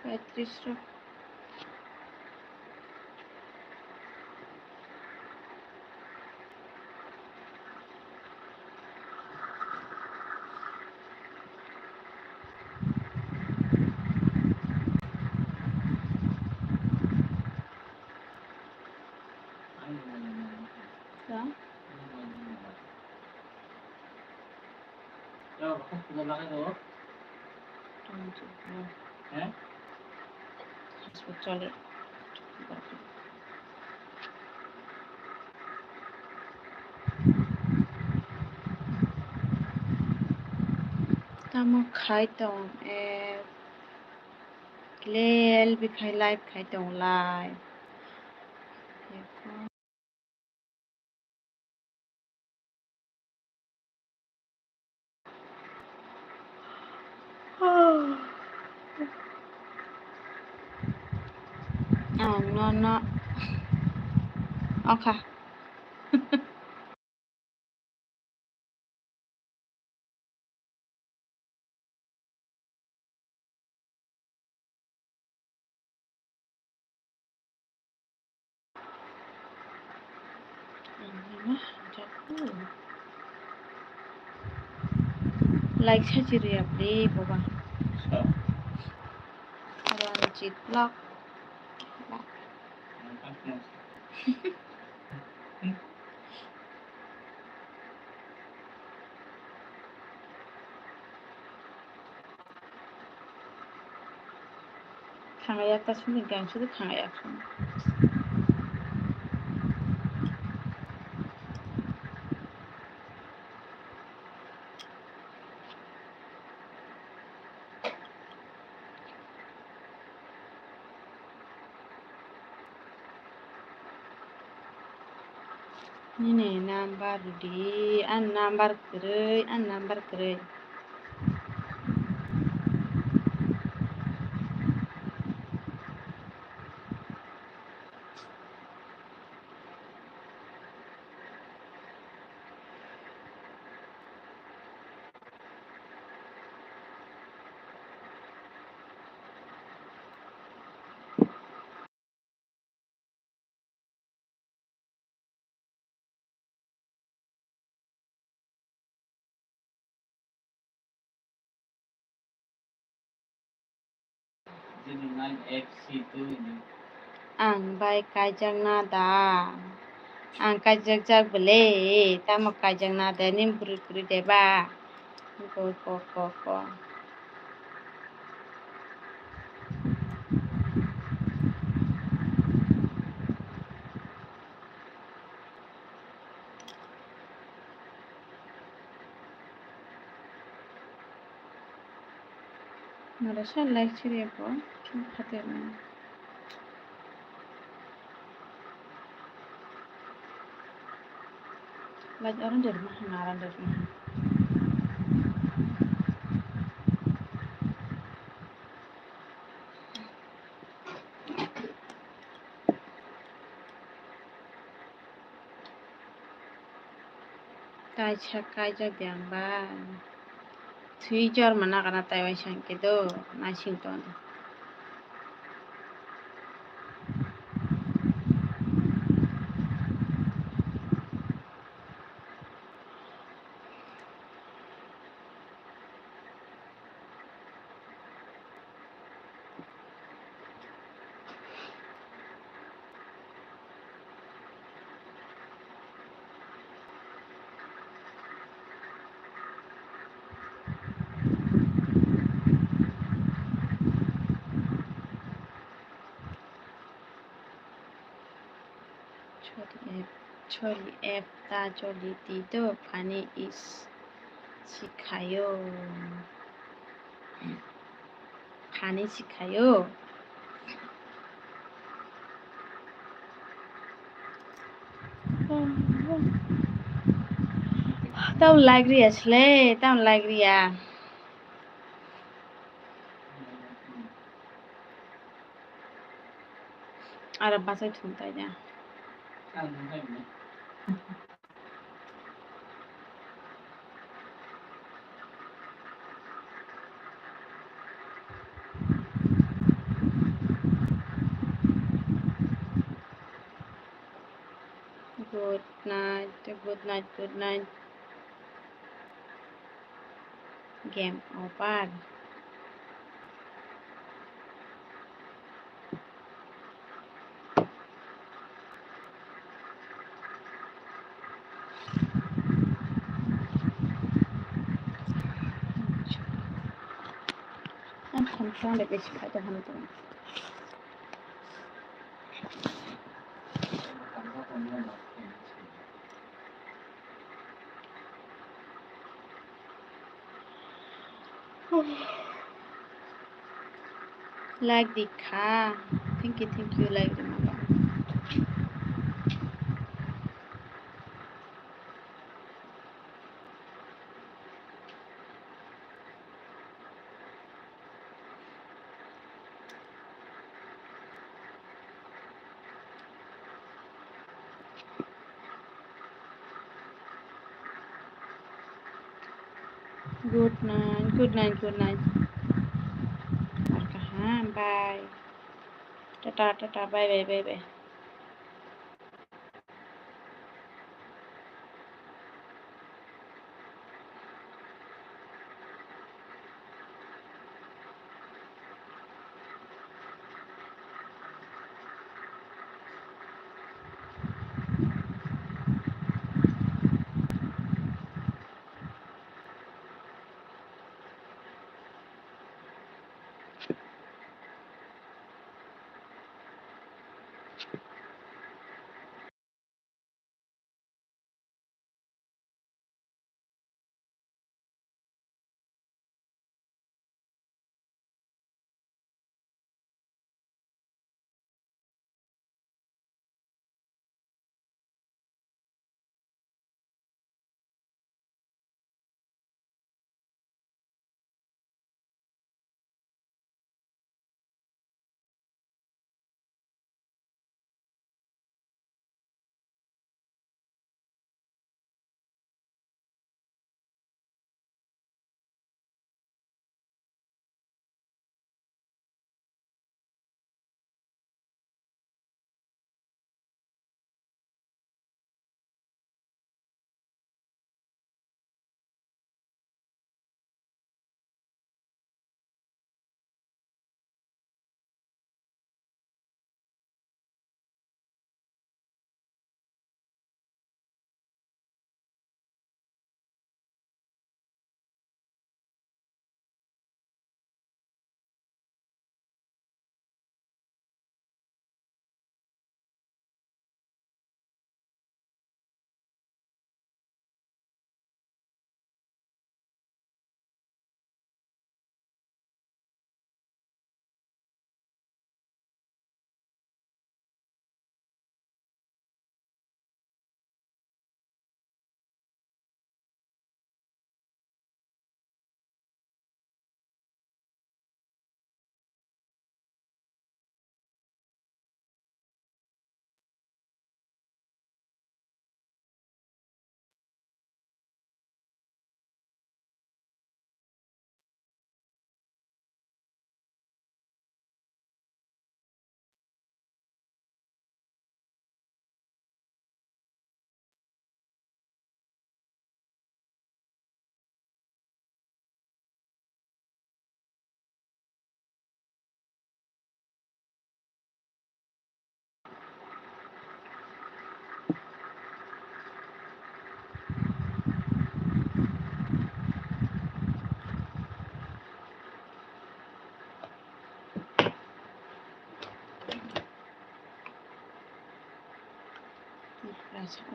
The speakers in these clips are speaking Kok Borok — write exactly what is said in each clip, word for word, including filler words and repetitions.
Paitris rok. Tamo khai tong e, lel bikhai live khai tong lai. Ang nono okha. Like sachi riya ple boba. Ranjit vlog. Khangaiyak ta sini gang sini khangaiyak sini. Nini number di, ani number kwrwi, ani number kwrwi. Ang bai kaijakna da? Ang kaijakjak bwle, tamo kaijakna de, nini bwrwi kwrwi de ba? Ko, ko, ko, ko. Nara sa like siri ako, khatir na. Like aran der ma, aran der ma. Kaisa kaijak de ang ba. Thwi jorma nagana tai waisa hwnkhe do naising tong. Choli app, choli app ta choli tito phani is sikhayo. Phani sikhayo. Tamo like riya sile, tamo like riya. Aro bachai thum tai da. Good night, good night. Game over. Ang khamsa le besi khaida hamjani. Like di kha. Thank you, thank you, like di maba. Good night, good night, good night. Mar kaham, bye. Tata, tata, bye, bye, bye, bye.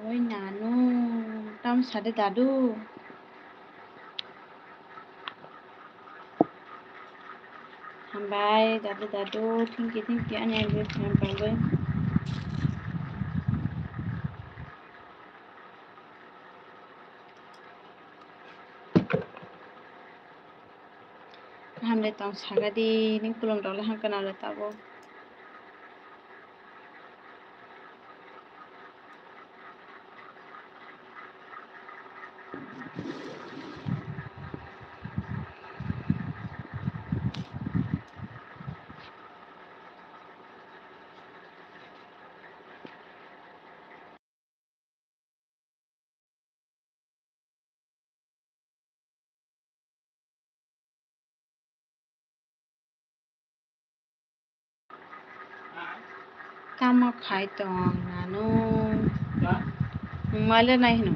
Oi nanu, tam sade dadu. Hambai, dadu, dadu, thank you, thank you, ani ani hambai. Kaham le tong saga di, ning kulum rok le hang kana le tabo. Tamo khai tong nanu? Nwng male nai hino.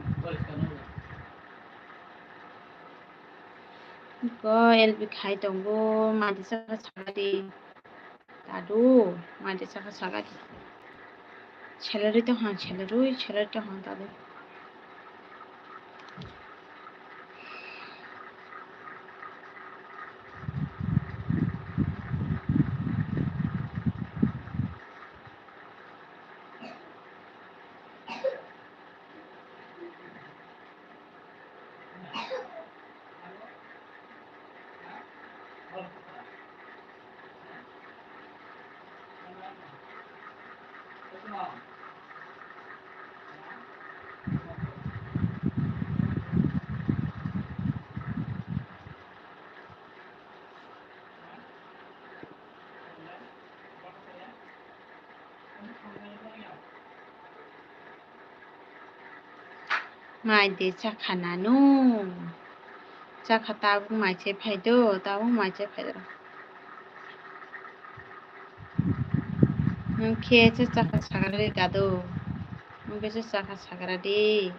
Ko L B khai tongo, madi saka saka di. Dadu, madi saka saka di. Salary to hang, salary, salary to hang dadu. Mai de chakha nanu. Chakha tabuk mai se phai do, tabuk mai se phai do. Nwng khe se chakha sagra di dadu. Nwng khe se chakha sagra di.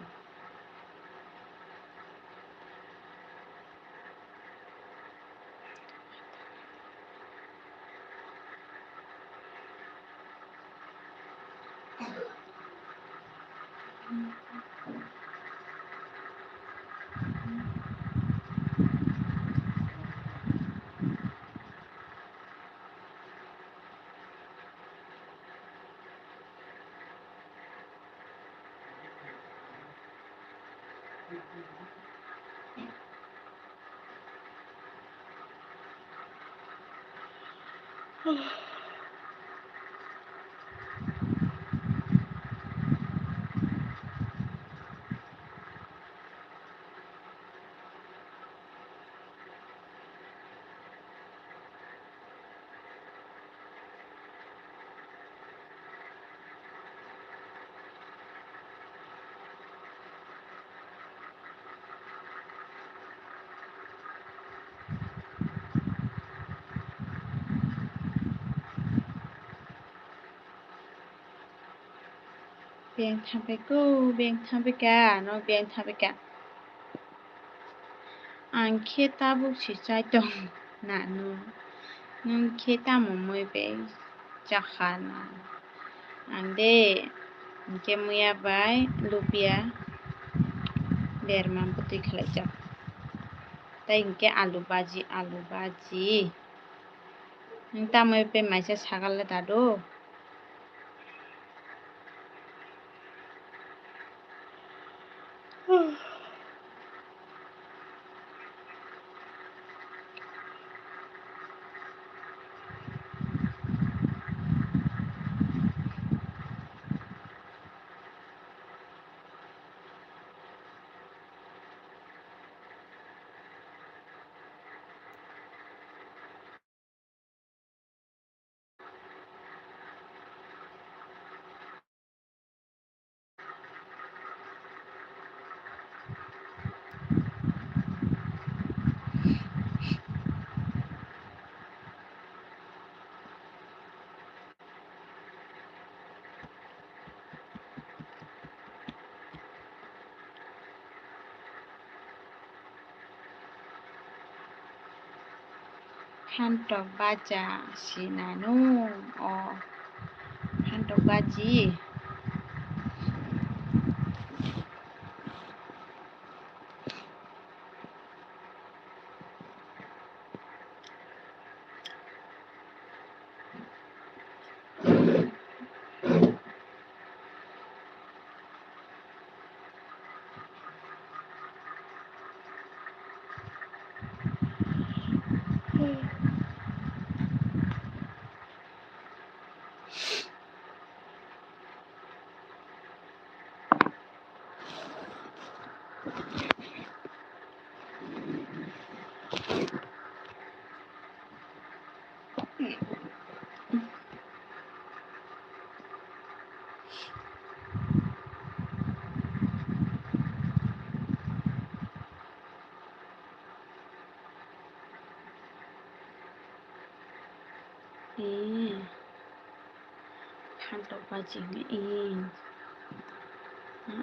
Beng thamphaiko, beng thamphaika, no beng thamphaika. Ang khe tabuk si chai tong nanu. Nwng khe tamo mui bai chakha na? Ang de, hinkhe muya bai lubia berma bwtwi khlaijak. Tai hinkhe alu baji, alu baji. Nwng tamo bai maisa sagal le dadu? Phantok baja si nanu o phantok baji. Ee, Ang tok pachi hwnwi, ee.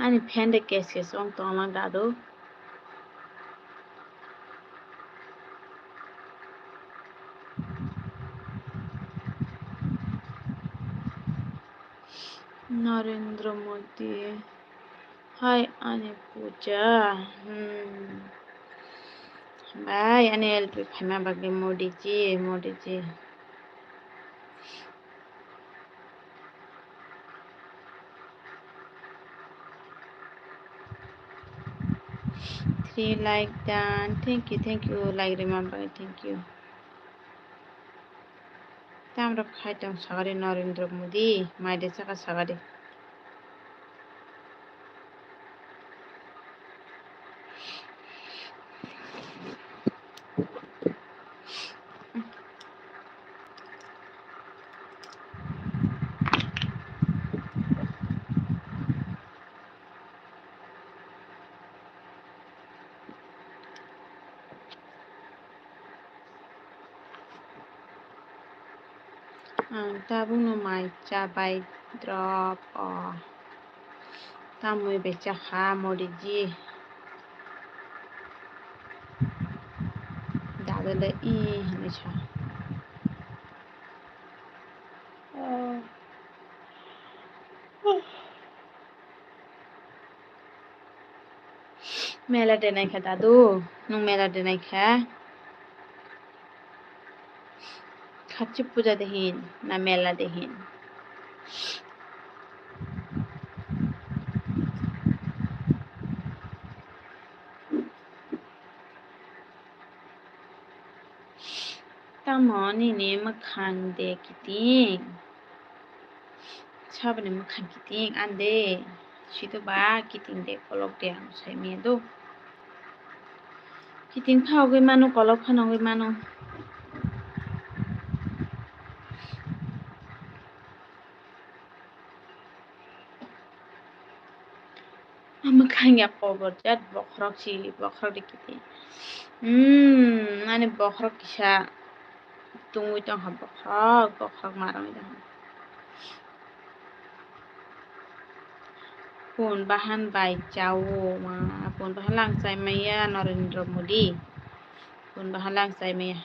Ani fan de kes kes ong tonglang dadu. Narendra Modi. Hai ani puja. Hmm. Bai ani L P phaima bagwi Modi ji, Modi ji. Three like done. Thank you, thank you. Like rima bagwi thank you. Tamrok khai tong sagari Narendra Modi, mai de saka sagari. Ang tabukno mai cha bai drop o. Tamwi bai cha kha Modi ji. Dada le ee hinwi sa. Oh. Mela de naikha dadu, nwng mela de naikha? Khachi puja de hin, na mela de hin? Tamo nini mwkhang de kiting? Saboni mwkhang kiting ande. Sito ba kiting de kolok de ang sai miya do. Kiting phagwi mano, kolok phano wngwi mano. Mwkhang ya kobor jat bokhorok si, bokhorok de kiting. Hmm, ani bokhorok kisa tungwi tongkha, bokhorok, bokhorok marwngwi tongkha. Kun bahan bai chao ma, kun bahan lang chai maya Narendra Modi. Kun bahan lang chai maya.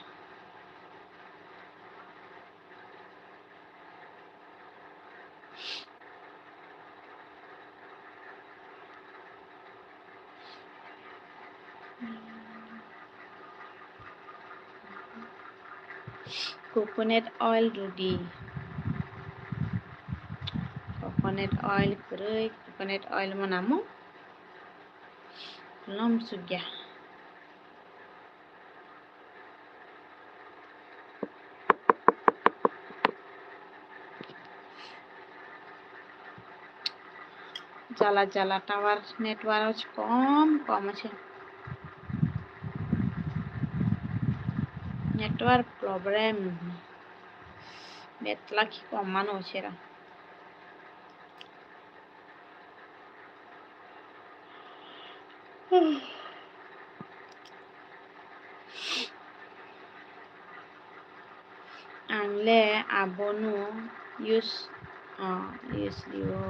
Coconut oil rudi. Coconut oil kwrwi, coconut oil mo namo. Lom sugya. Jala jala tower network kom kom se. Network problem. Betla ki kom mano sera. Ang le abono use, oh, use liyo.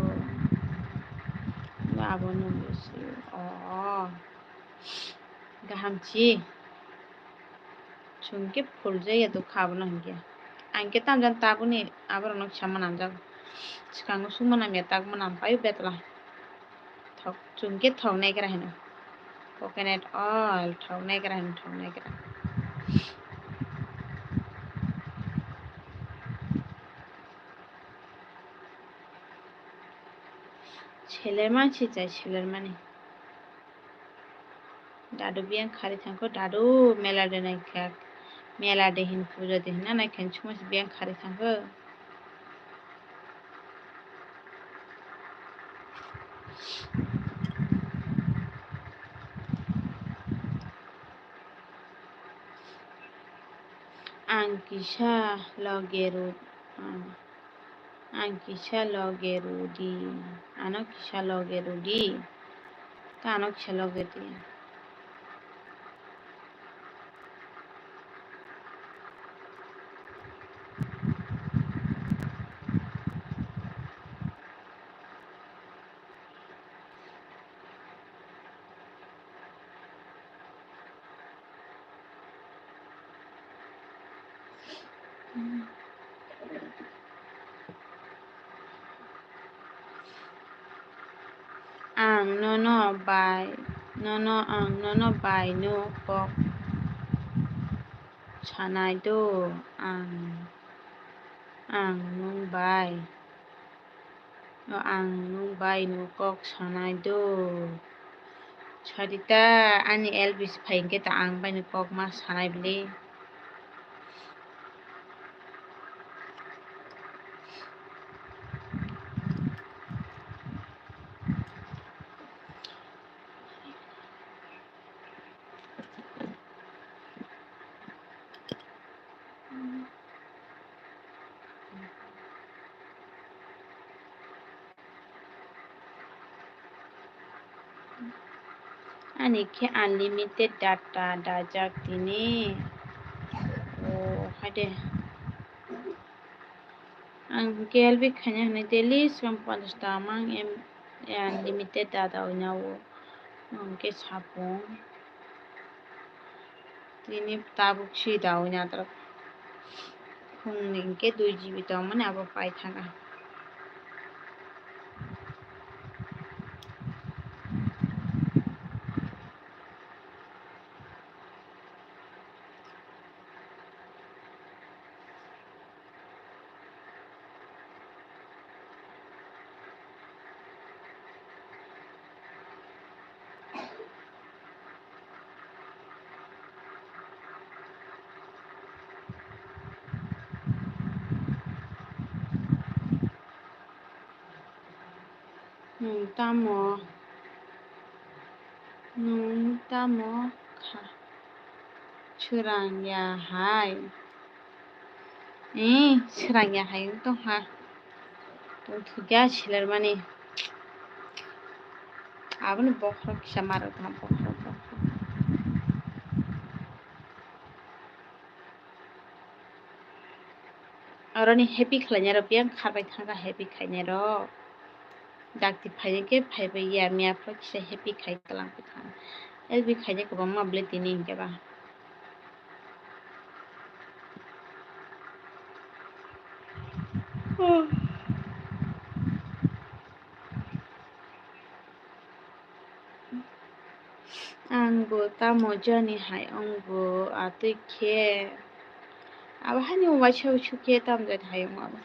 Abono use liyo. Oh. Gaham si. Chwng khe phuljakya dokha abono hinkhe. Ang khe tamjani tabukni aborokno kisa mwnamjago. Swkango suk mwnamya tak mwnam paio betla. Thok, chwng khe thok naigra hino. Coconut oil thok naigra hino, thok naigra. Selerma si chai selermani. Dadu biyang khari thangkho, dadu mela de naikha, mela de hin puja de hinna naikha, chuma se biyang khari thangkho. Ang kisa loge ru, ah. Ang kisa loge rudi. Ano kisa loge rudi. Ta ano kisa loge di. Ang nono bai, nono, ang nono bai no kok sanai do, ang, ang nwng bai, o, ang nwng bai no kok sanai do. Sarita, ani L B se phai hwnkhe ta ang bai no kok ma sanai bwle. Ani khe unlimited data dajak tini. O, haide. Ang khe L B khaina hwnwi daily swkang ponchash ta mang em, unlimited data wngya o. Ang khe sapung. Tini tabuk si da wngya atrok. Phungni hwnkhe dui G B tongmani abo paithaka. Nwng tamo, nwng tamo kha, swrang ya hai? Ee, swrang ya hai wng tong ha. Tong thukya siler mani. Aboni bokhorok kisa maro tong ha, bokhorok, bokhorok. Oroni happy khlainai rok yang kharbai thangkha happy khainai rok. Dakti phainai khe phaibai ya miya phro kisa happy khai twlang pai thang. L B khainai kwbangma bwle tini hinkhe ba. Ang bo tamo jani hai wng bo atwi khe. Abo haino waisa waisa khe tamo jani hai wng abo.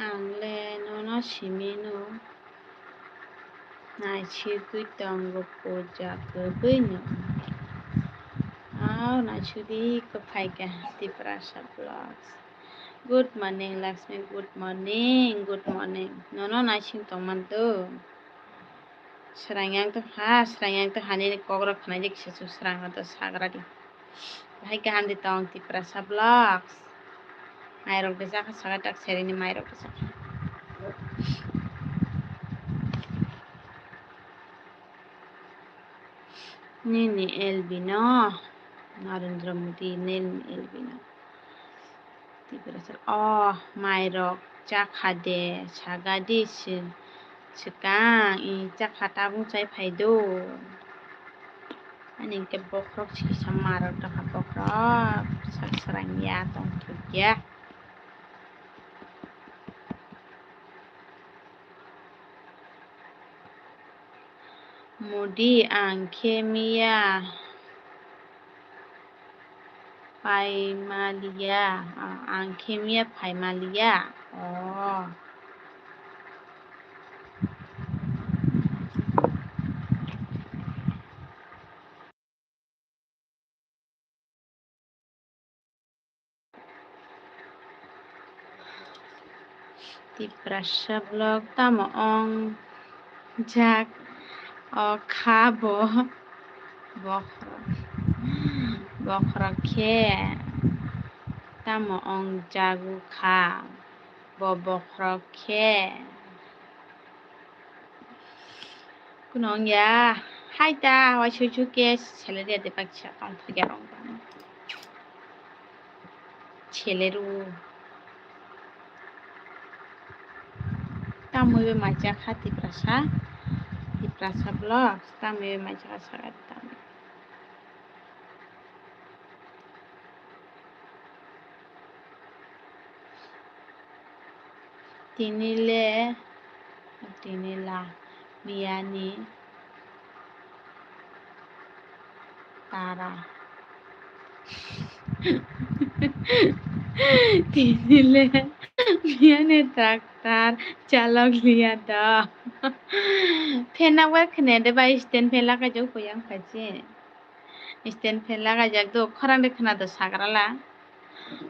Ang le nono simi no naisugwi tongo puja kwbwi no. Au naisugwi kwphaikha Tiprasa Vlogs. Good morning Lakshmi, good morning, good morning. Nono naising tongmani do. Swrang yang to ha, swrang yang to ha nini kok rok khnai de kisa swrang to sagra di. Bahai kaham di tong Tiprasa Vlogs. Mairok de chakha saka tak serini mairok de chakha. Nini L B no, Narendra Modi nini L B no. Tiprasa, oh, mairok chakha de, sagadi si-, swkang, i chakha tabung chai phai do. Ani hwnkhe bokhorok sikisa marok tongkha, bokhorok sak srang ya tongthokya. Modi ang khe miya phaimaliya, ang khe miya phaimaliya. Oh. Tiprasa Vlog tamo ong Jak o kha bo bokhorok, bokhorok khe tamo wng jago kha bo bokhorok khe. Kuno wngya, hai ta, waisuk suk khe salary ya de baksa tong thokya rong tong. Salary o. Tamwi bai mai chakha Tiprasa, Tiprasa vlogs, tamwi bai mai chakha saka tamwi. Tini le, tini la, miyani tara. Tini le, miyani tractor chalok liya do. Phen nokbar khne de bai stand phen lakai jok puyang phaji. Stand fan lagaijak do, khorang de khwna do sagra la.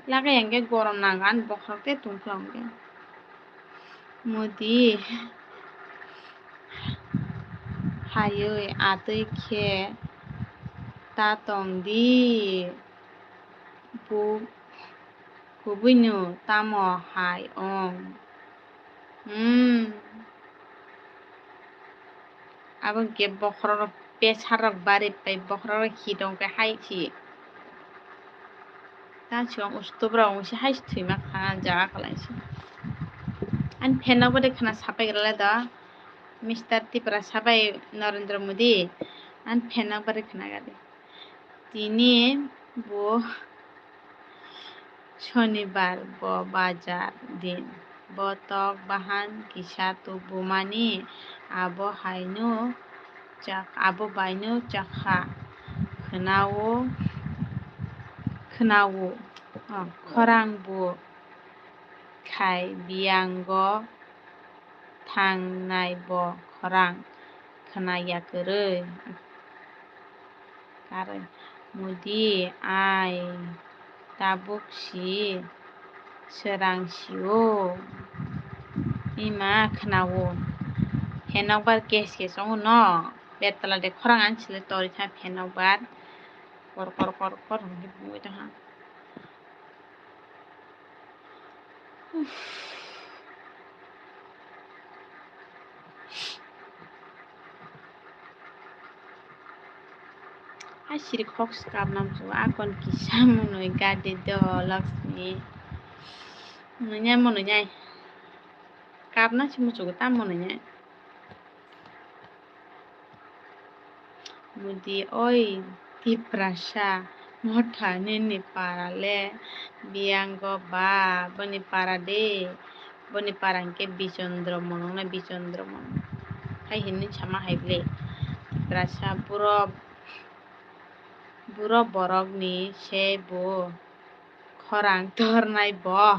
Lagai hwnkhe gorom nango, ani bokhorok tei tongphla hwnkhe. Modi haywi atwi khe ta tong di. Bu-, kubui no tamo hai ong. Hmm. Abo hwnkhe bokhorok rok, pesar rok bari pai, bokhorok rok hi tong khe hai si. Ta chwng ustup rok wngsi hai si thwima kha jaga kwlai si. Ani fan no bo de khwna sapai gra le do. Mister Tiprasa bai Narendra Modi. Ani fan no bo de khwna ga de. Tini bo Shonibar, bo bajar din. Bo tok bahan kisa tubumani, abo haino chak-, abo baino chakha. Khwnao, khwnao, oh, khorang bo khai biyango thangnai bo khorang khwnaya kwrwi. Karwi, Modi, ai tabuk si swrang sio. Ima khwnao. Phen nokbar kes kes wngo no. Betla de khorang ani sle tori tha phen nokbar. Kor kor kor kor hwnwi bumui tongha. Uff. Asiri khok swkap nam chu akon kisa munui gadi do Lakshmi. Mununya mununya. Kapna si muchugo ta mununya. Modi, oi Tiprasa, motha nini para le biyango ba, boni para de, boni para hwnkhe Bichandra Mon, wngna Bichandra Mon. Hai hinwi sama hai ble. Tiprasa buro, buro borok ni se bo. Khorang tornai bo.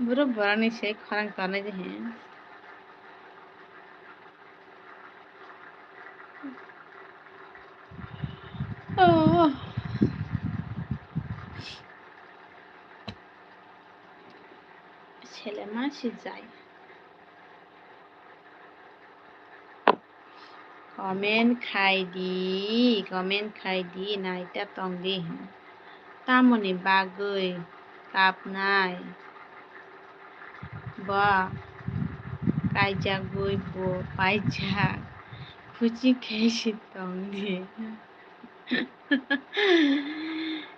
Buro boroni se khorang tornai de he. Oh. Selema si jai. Comment khai di, comment khai di, naita tong di. Tamoni bagwi kapnai? Bo kaijagwi bo paijak. Khuchi khe si tong di.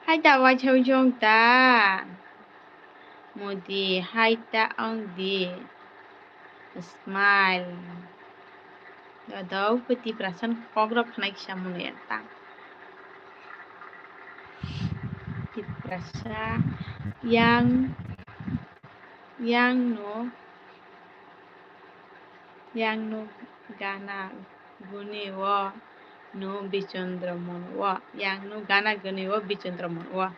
Hai ta waithok jong ta. Modi hai ta ong di. Smile. Dodok Tiprasa ni kokrok khwnai kisa mwnwi ta. Tiprasa yang, yang no, yang no gana guni o no Bichandra Mon o, yang no gana guni o Bichandra Mon o.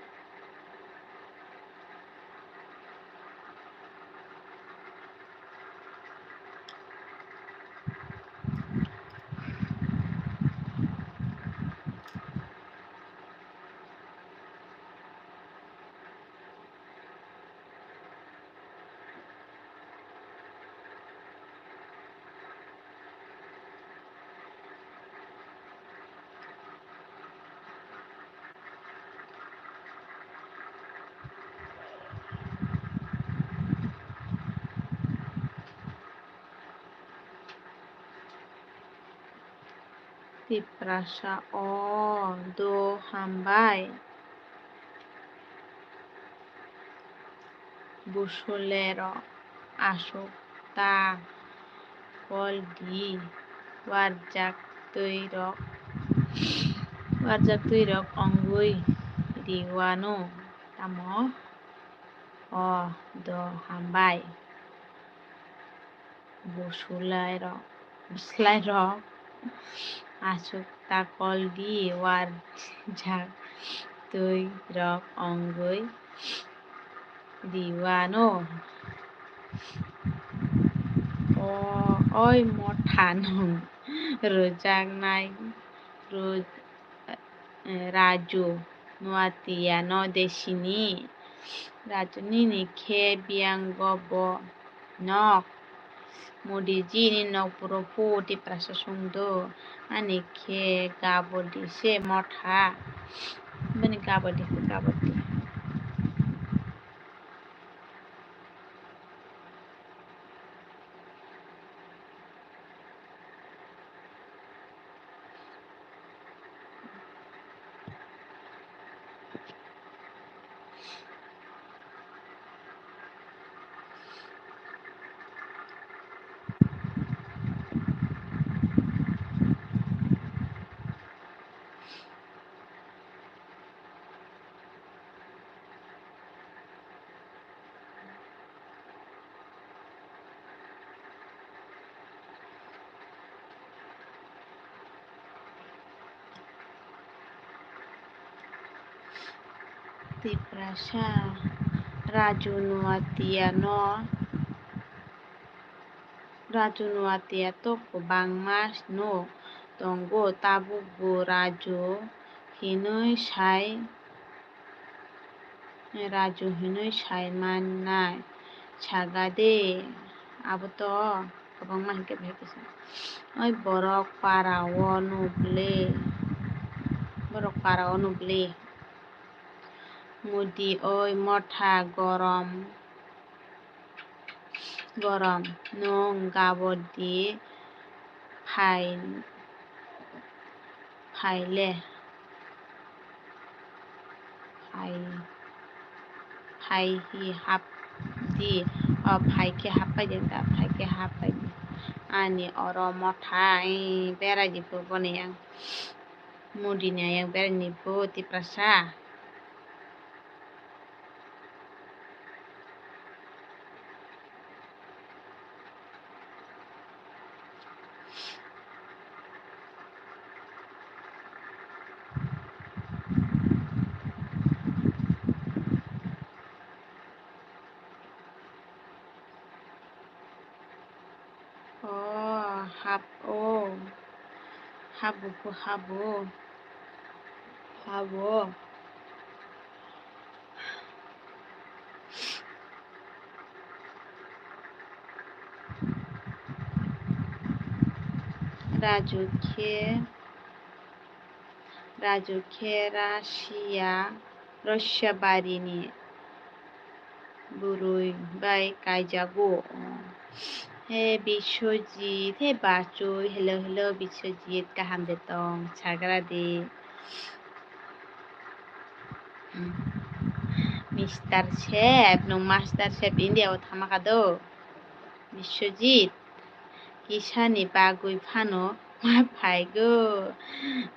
Tiprasa o do hambai. Busulerok aswk ta kol di, warjak twirok, warjak twirok ongwi riwano tamo o do hambai. Busulai rok, buslai rok aswk ta kol di, warjak twi rok ongwi riwano. O, oi motha nwng rwjaknai rw-, Raju Nuatia no de sini. Raju nini khe biyang go bo nok. Modi ji ni nok puro phu Tiprasa sung do. Ani khe gabo di se motha. Bini gabo di khe gabo di. Tiprasa Raju Nuatia no, Raju Nuatia to kwbangma no tongo, tabuk bo Raju hinwi sai Raju hinwi sai mannai saga de, abo to kwbangma hinkhe bahai kisa. Oi borok para o nukle, borok para o nukle. Mudi oi motha gorom. Gorom, nwng gabo di phai, phai le, phai, phai hi hap di, o phai khe hap pai di, da phai khe hap pai di. Ani oro motha, ee, berai di phu boni yang, mudi ni yang berai ni phu Tiprasa. O, hap o. Habo, habo. Habo. Raju khe. Raju khe Russia, Russia barini bwrwi bai kaijago. He Biswajit, he bachwi, hello, hello, Biswajit, kaham de tong, sagra di. Mister Chef, nwng Master Chef India o thama kha do? Biswajit, kisani bagwi phano ma phaigo,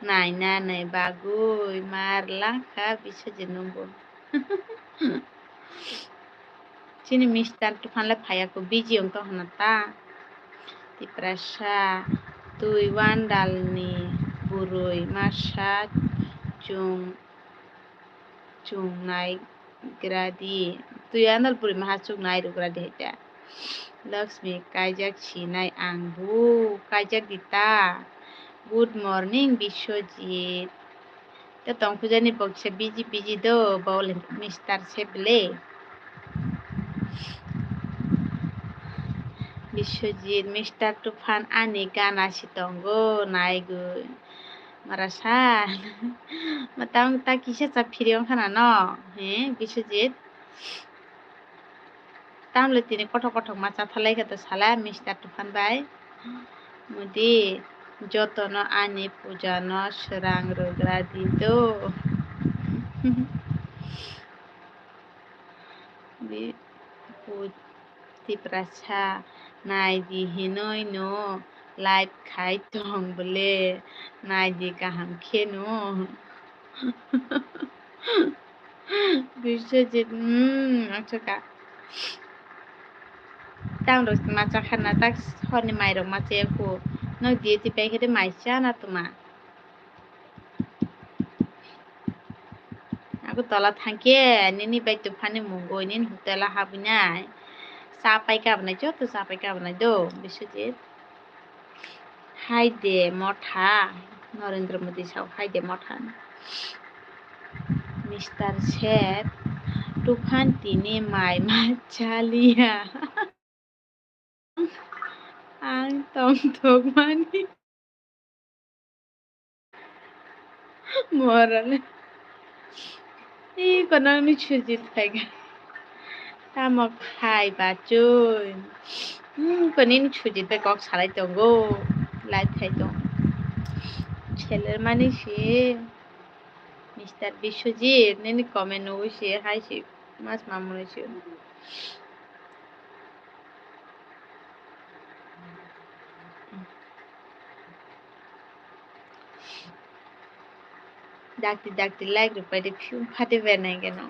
naina nai bagwi mar langkha Biswajit nwngbo. Chini Mister Tufan le phaiya kho, busy wng tong hwnna ta. Tiprasa, twi wandalni bwrwi masa chung chungnai gradi. Twi andal puri maha chuknai rugradi hai ta. Lakshmi, kaijak sinai ang bu, kaijak di ta. Good morning, Biswajit. Ta tong pujani boksa busy busy do, bole Mister Chef le. Biswajit, Mister Tufan ani gana si tongo, nai gu. Marasa. Matang ta kisa cha phiri wngkha na no? He, Biswajit. Tamle tini kothok kothok ma cha thalai kha to sala Mister Tufan bai. Mudi. Jotono ani pujano swrang rwgra di do. Bi-, pu-, Tiprasa nai di hinoi no live khai tong bole, nai di kaham khe no. Biswajit, hmm, achukha. Tang rok ma chakha na, tak horni mai rok ma chaya khu. Nok diye ti pai khe de mai cha na tuma. Ako tola thangkhe nini bai tuphani mungwi nini hotel o habwi nai. Cha pai kabnai, joto cha pai kabnai do, Biswajit. Hai de motha, Narendra Modi sao hai de motha. Mister Seth, tuphan tini mai ma chaliya. Ang tongthokmani morale. Ih, kono ni Sujit phaiga. Tamo khai bachoi. Hmm, koni ni Sujit bai kok salai tongo. Live khai tong. Seler mani si. Mister Biswajit, nini comment nugwi si, hai si, mas mamung si. Dakti dakti like rwpai de, phiung phate bernai geno.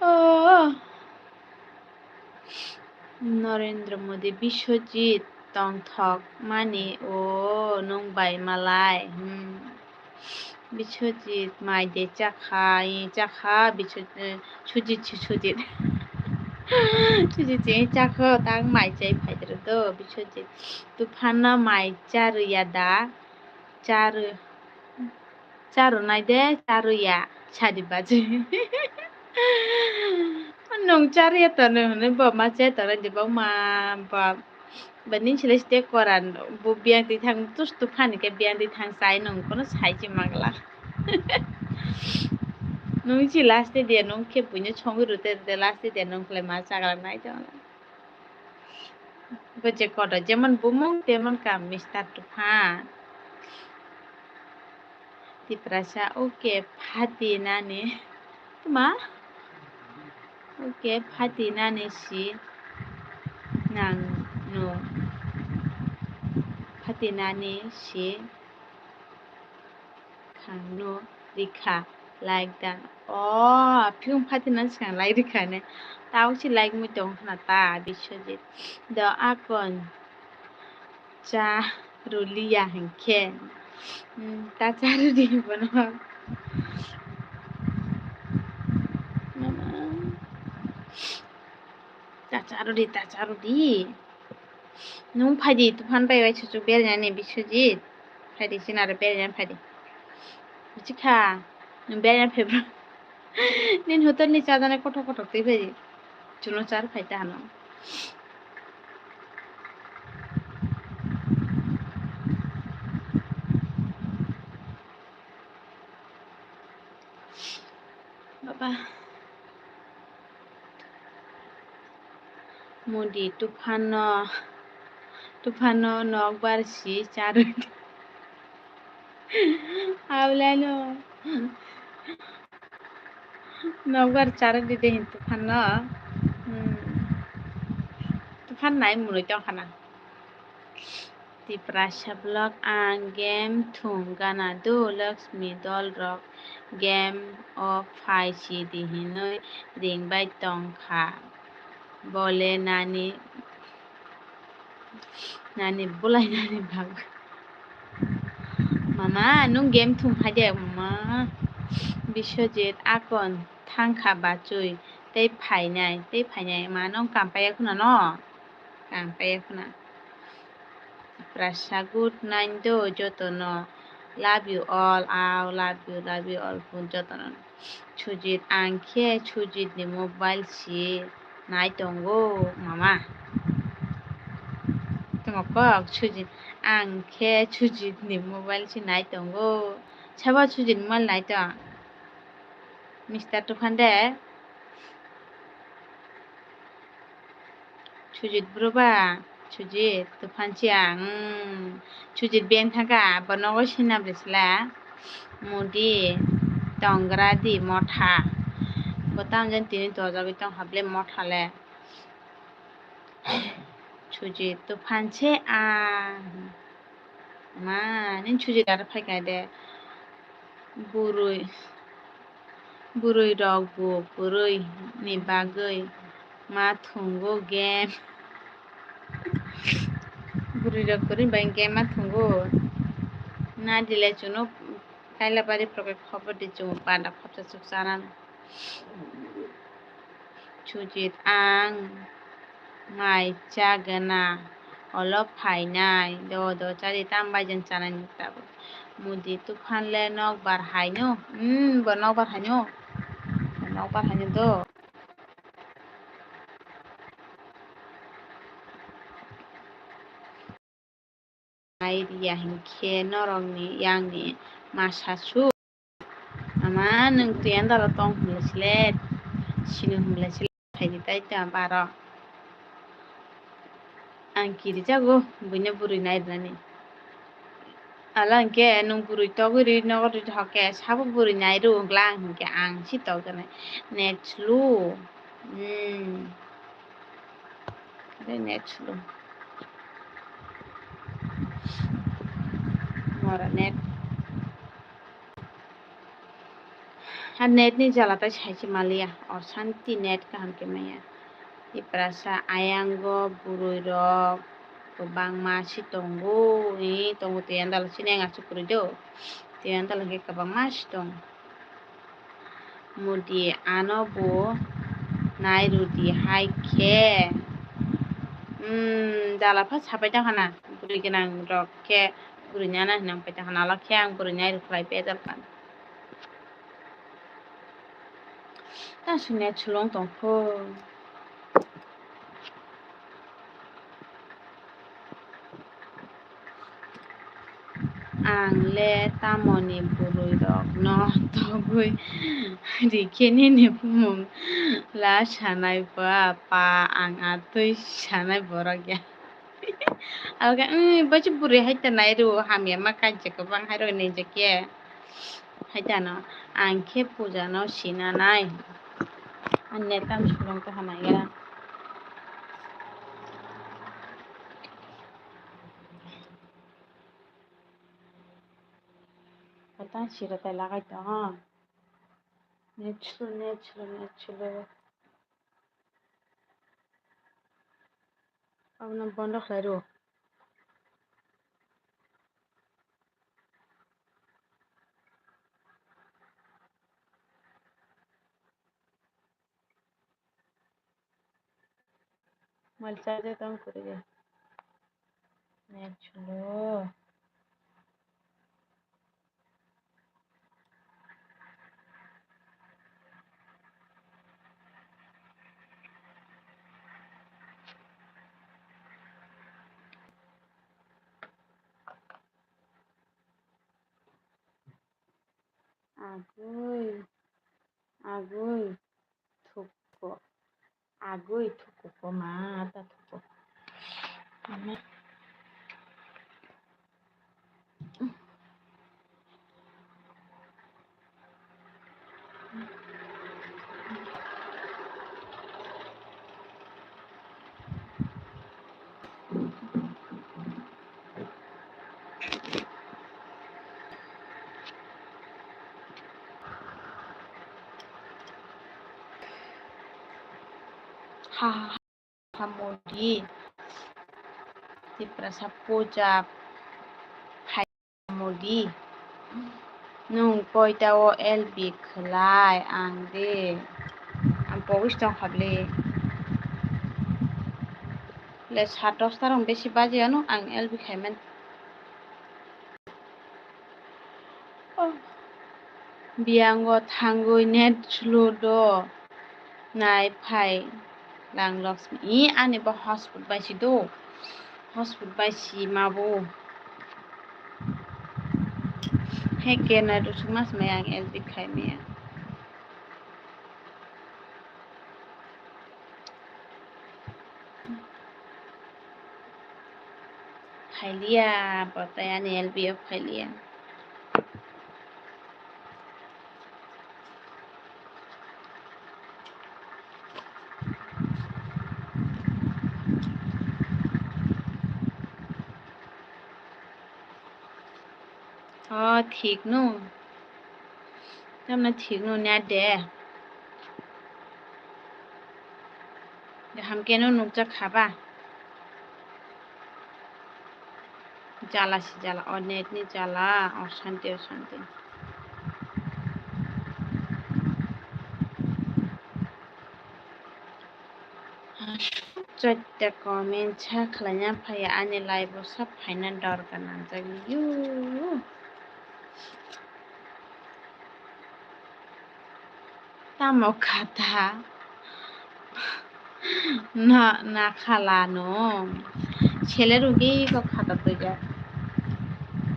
Oh. Narendra Modi, Biswajit tongthok mani o nwng bai malai. Hmm. Biswajit mai de chakha, i chakha, Biswajit, eh, Sujit, Su-, Sujit. Sujit, i chakha, tang mai chai phai de do, Biswajit. Tuphano mai charwi ya da? Charwi. Charwnai de, charwya, sadi baji. Nwng charwya tonwi hwnwi bo ma che tonwi di bo ma bo. Bini sile site koran bo biyang twi thang tus tuphani khe biyang twi thang sai nwng kono sai se mangla. Nwng si last day dia nwng khe buino songwi rwte rwte last day dia nwng khlai ma chagla nai tongla. Bo je kodo jemon bumung temon kam, Mister Tuphan. Tiprasa, okay, phati nani. Tuma? Okay, phati nani si nang no. Phati nani si. Khangno rikha, like dan. O, phiung phatina swkang like rikha ne. Tao si like mui tong khna ta, Biswajit. Do akon cha ruliya hinkhe. Hmm, ta cha rudi bono. Mama. Ta cha rudi, ta cha rudi. Nwng phaidi, Tuphan bai bai chuchuk berainani, Biswajit. Phaidi, sinaro beraina phaidi. Buchikha, nwng beraina phai bro. Nini hotel ni chajana kothok kothok twi phaidi. Chuno char phai ta hano. Baba. Modi Tuphano, Tuphano nokbar si charwdi. Aulano. Nokbar charwdi de hin Tuphano. Hmm. Tuphan nai mwnwi tongkhana. Tiprasa vlog, ang game thum gana do, Laxmi dol rok game o phai si di hinwi ring bai tong kha. Bole nani, nani bulai nani bag. Mama, nwng game thum hai de, mama. Biswajit, akon thang kha bachoi, tei phainai, tei phainai, ma nwng kam paiya khuna no? Kang kaya khuna. Prasa good night do jotono. Love you all, ao, love you, love you all, phone jotono. Sujit, ang khe Sujit ni mobile si nai tongo, mama. Tamo kok, Sujit, ang khe Sujit ni mobile si nai tongo. Sabo Sujit ni mobile nai tong? Mister Tuphande. Sujit bro ba, Sujit, tuphan si ang, hmm, Sujit beng thangkha, bo nogo sinam resla, mudi, tongra di, motha, bo tamo jan tini dojagwi tong hable motha le, Sujit, tuphan se ang, ma, nini Sujit aro phaikha de, burui. Bwrwi rok bo bwrwi ni bagwi ma thwngo game. Bwrwi rok bwrwi bai game ma thwngo. Na dile chuno kaila bari proket khobor di chumo panda khopsa chuk chanani. Sujit ang. Mai chagana, olo phainai, do do chari tam bai jen chanai ni tabuk. Mudi tuphan le nokbar haino, hmm, bo nokbar haino, nokbar haino do. Nai riya hinkhe norokni yangni masa su. Ama nwng twi andalo tong hwnle sile, sini hwnle sile, khaidi tai ta baro. Ang kirijago buino bwrwi nai rwnani. Ala hinkhe nwng bwrwi togwi rwi nogo rwi hokke sabo bwrwi nai rw wngla ang hinkhe ang si tokjaknai. Net slu. Hmm. Are net slu. Mora net. Ha net ni jala tai sai se maliya. Oshanti net kaham khe maya. Tiprasa ayango bwrwi rok kwbangma si tongo. Ni tongo twi andalo sini ang asuk kwrwi do. Twi andalo khe kwbangma si tong. Mudi ano bo nai rwdi hai khe. Hmm, jala pha sapai ta khana. Bwrwi gwnang rok khe bwrwi nana hinang pai ta khana. Ala khe ang bwrwi nai rwkhlai bejal kan. Ta sini chulong tong kho. Ang le tamoni bwrwi rok no togwi rikhe nini bumung la sanai ba pa ang atwi sanai borok ya. Abo khe, "Wng, bai se bwrwi hai ta nai rw, hamya ma kanja kwbang hai rw," hinwi hinjak khe. Hai ta no, ang khe puja no sina nai. Ang net tam sulung ta hamya. Patang sira tai lagai tongo. Net sulu, net sulu, net sulu. Abono bondo khlai rw. Mal charge tong kwrwi. Net sulu. Agoi, agoi, thuko, agoi, thuko, ko ma, ta thuko. Ama. Ha, ha, ha, modi. Tiprasa puja phai modi. Nwng koita o L B khlai ang de. Ang pogis tong kha bwle. Le sat dosta rok besi baji ano ang L B khaimani. Biyango thangwi net sulu do nai phai lang Laksmi. I ani bo hotspot bai si do. Hotspot bai si ma bo. He ke na do suma suma yang L B khai me ya. Phailiya, bo tei ani L B o phailiya. O, thik no. Tamni thik no net de. Kaham khe no nukjak kha ba. Jala si jala, o net ni jala, o shanti, o shanti. Chatta comment sa khlaina phaiya ani live o, sa phaina dorkar nangjak liyo. Tamo khata na, na khala no. Sele rugi ko khata tuja.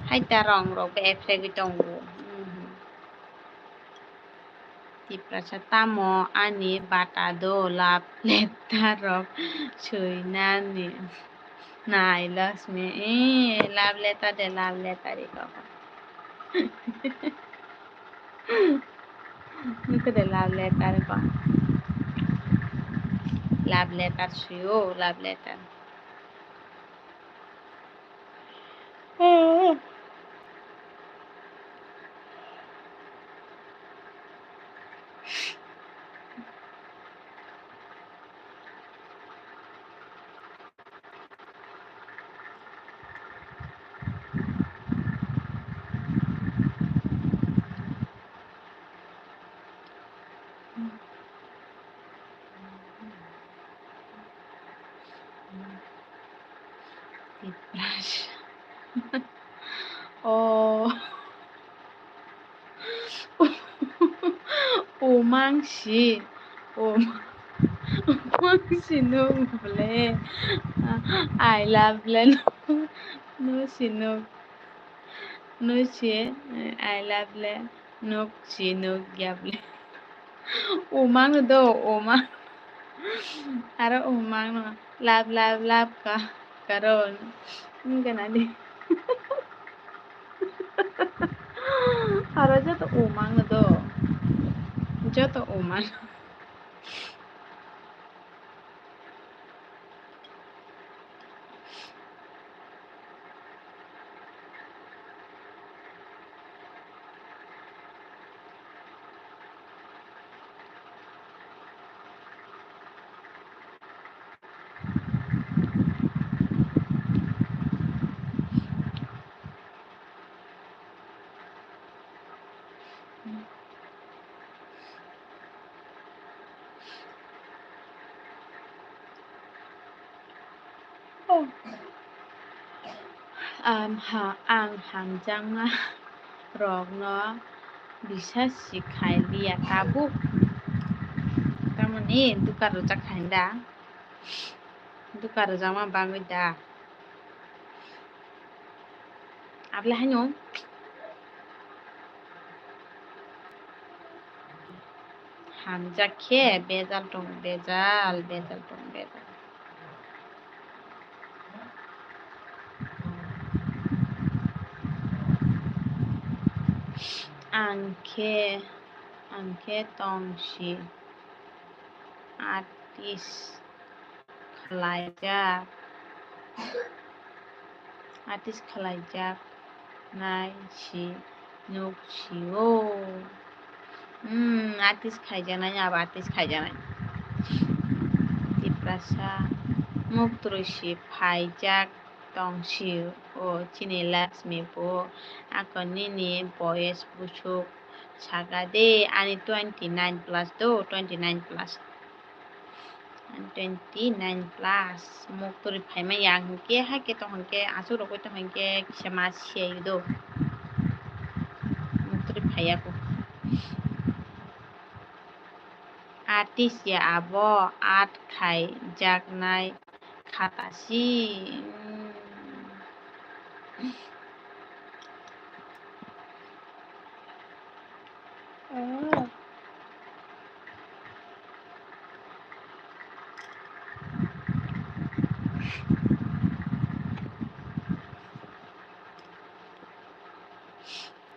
Hai ta rong rok be ephregwi tongo. Mhm. Tiprasa tamo ani bata do love letter rok sui nani. Nai Lakshmi, eh, love letter de, love letter iko. Nukho de love letter ko. Love letter suyo, love letter. Tiprasa. Oh. Umang si. Um-, umang si nuk ble. I love le nuk. Nuk si nuk. Nuk si, I love le. Nuk si nuk ya ble. Umang do, umang. Aro umang no. Love, love, love ka. Karon. Wngkha na di. Aro joto umang no do. Joto umang. Am, ha, ang hamjakma rokno bisas si khai liya tabuk. Tamoni duka rwjak khai da. Duka rwjakma bagwi da. Abla haino. Hamjak khe bejal tong, bejal, bejal tong, bejal. Ang khe, ang khe tong si artist khlaijak, artist khlaijak nai si nuk si o. Hmm, artist khaijaknai, abo artist khaijaknai. Tiprasa muktwrwi si phaijak tong si o, chini Lakshmi bo. Ako nini boyes busuk saka de, ani twenty nine plus do, twenty nine plus. Twenty nine plus. Muktwrwi phaima ya hwnkhe, hakhe tong hwnkhe, aswk rogwi tong hwnkhe, kisa ma siya do. Muktwrwi phaiya ko. Artist ya abo, art khaijaknai khata si.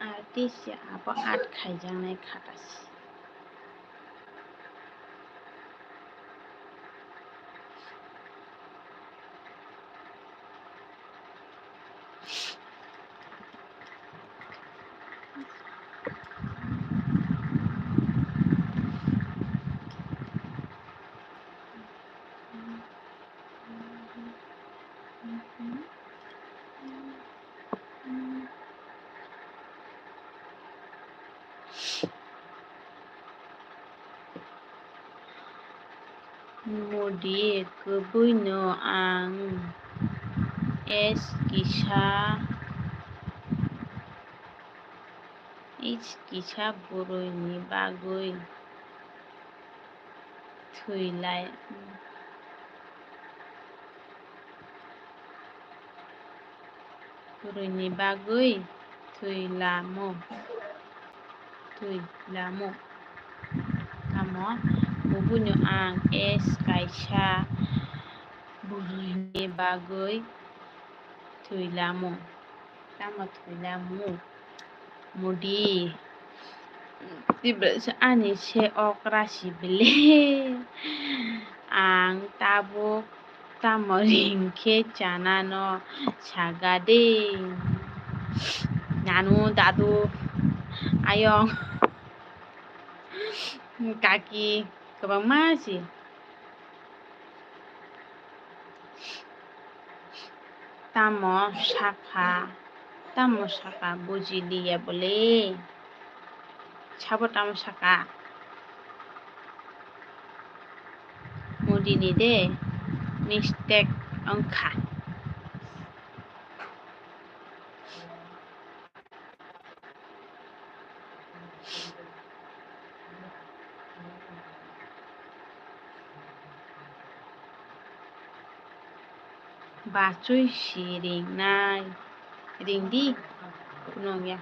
Artist abo art khaijaknai khatasi. Modi kwbwino ang S kisa, S kisa bwrwini bagwi thwi lai. Bwrwini bagwi thwi lamo, thwi lamo. Tamo bubuino ang S kaisa bwrwini bagwi thwi lamo. Tamo thwi lamo. Modi. Tiprasa ani se okra si bele. Ang tabuk tamo ring khe chanano saga de. Nanu, dadu, ayong, kaki, kwbangma si. Tamo sakha, tamo sakha, bujiliya bole. Sabo tamo sakha. Modi ni de mistake wngkha. Bachwi si ringnai, ringdi, phunukya.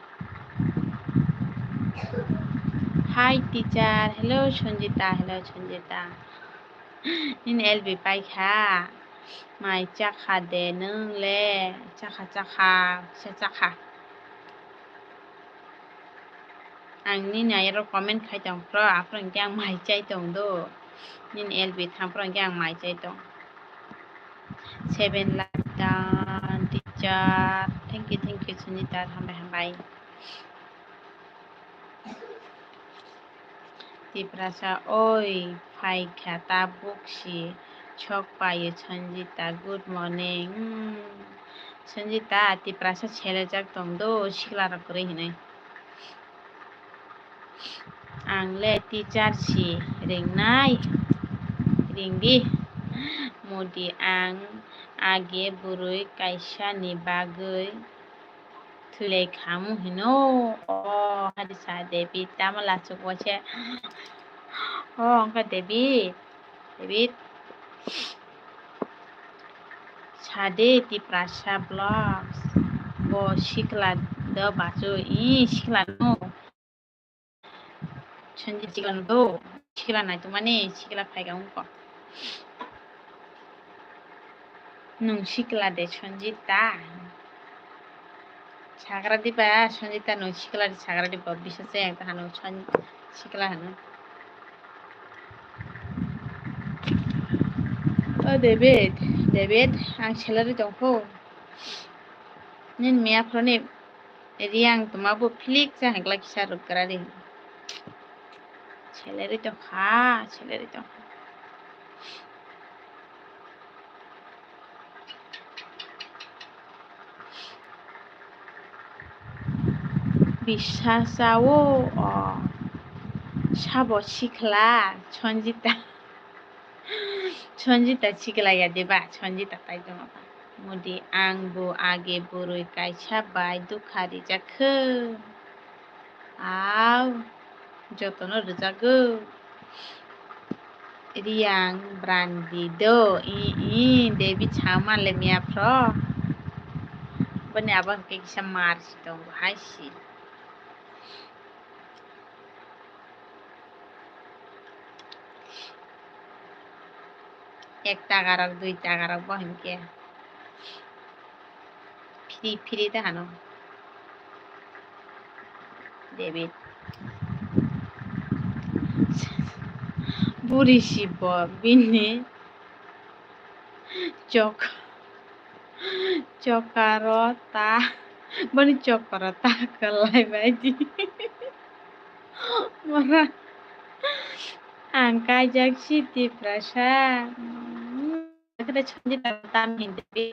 Hi teacher, hello Sanjita, hello Sanjita. Nini L B paikha, mai chakha de nwng le, chakha, chakha, kisa chakha. Ang nini ayaro comment khai tong phro, aphro hwnkhe ang mai chai tong do. Nini L B thang phro hwnkhe ang mai chai tong. Seven lakh dan teacher. Thank you, thank you, Sunita. Hambai, hambai. Tiprasa, oi, phaikha tabuk si sok paio Sanjita. Good morning. Hmm. Sanjita, Tiprasa selejak tong do, sikla rok kwrwi hinwi. Ang le teacher si ringnai, ringdi. Modi ang age bwrwi kaisa ni bagwi thwilai khamu hino. O, Hadisa David, tamo lachuk waisa. O, wngkha David. David. Sade Tiprasa Vlogs. Bo sikla do bachu. I sikla no. Sanjita sikla no do. Sikla nai tongmani, sikla phaika wngkha. Nwng sikla de Sanjita? Sagra diba Sanjita, nwng sikla de sagra diba? Bisa se ang ta hano San-, sikla hano. O David, David, ang salary tong kho. Nini miya phone Riang tuma bo philik cha hengla kisa rwkra ri. Salary tong kha, salary tong kha. Bisa sao, o, sabo sikla, Sanjita. Sanjita sikla ya deba, Sanjita tai tong apa. Modi ang bo age bwrwi kaisa bai dukha rijak kho. Au, jotono rwjago. Riang brandi do, i, i, Devi chama le miya phro. Boni abo hwnkhe kisa mar si tongo hai si. Ek taka rok, dui taka rok bo hinkhe. Phiri phiri ta hano. David. Buri si bo bini chok, chokaro ta, boni chokoro ta kwlai bai di. Mora ang kaijak si Tiprasa. Hmm, khe Sanjita tam hindi.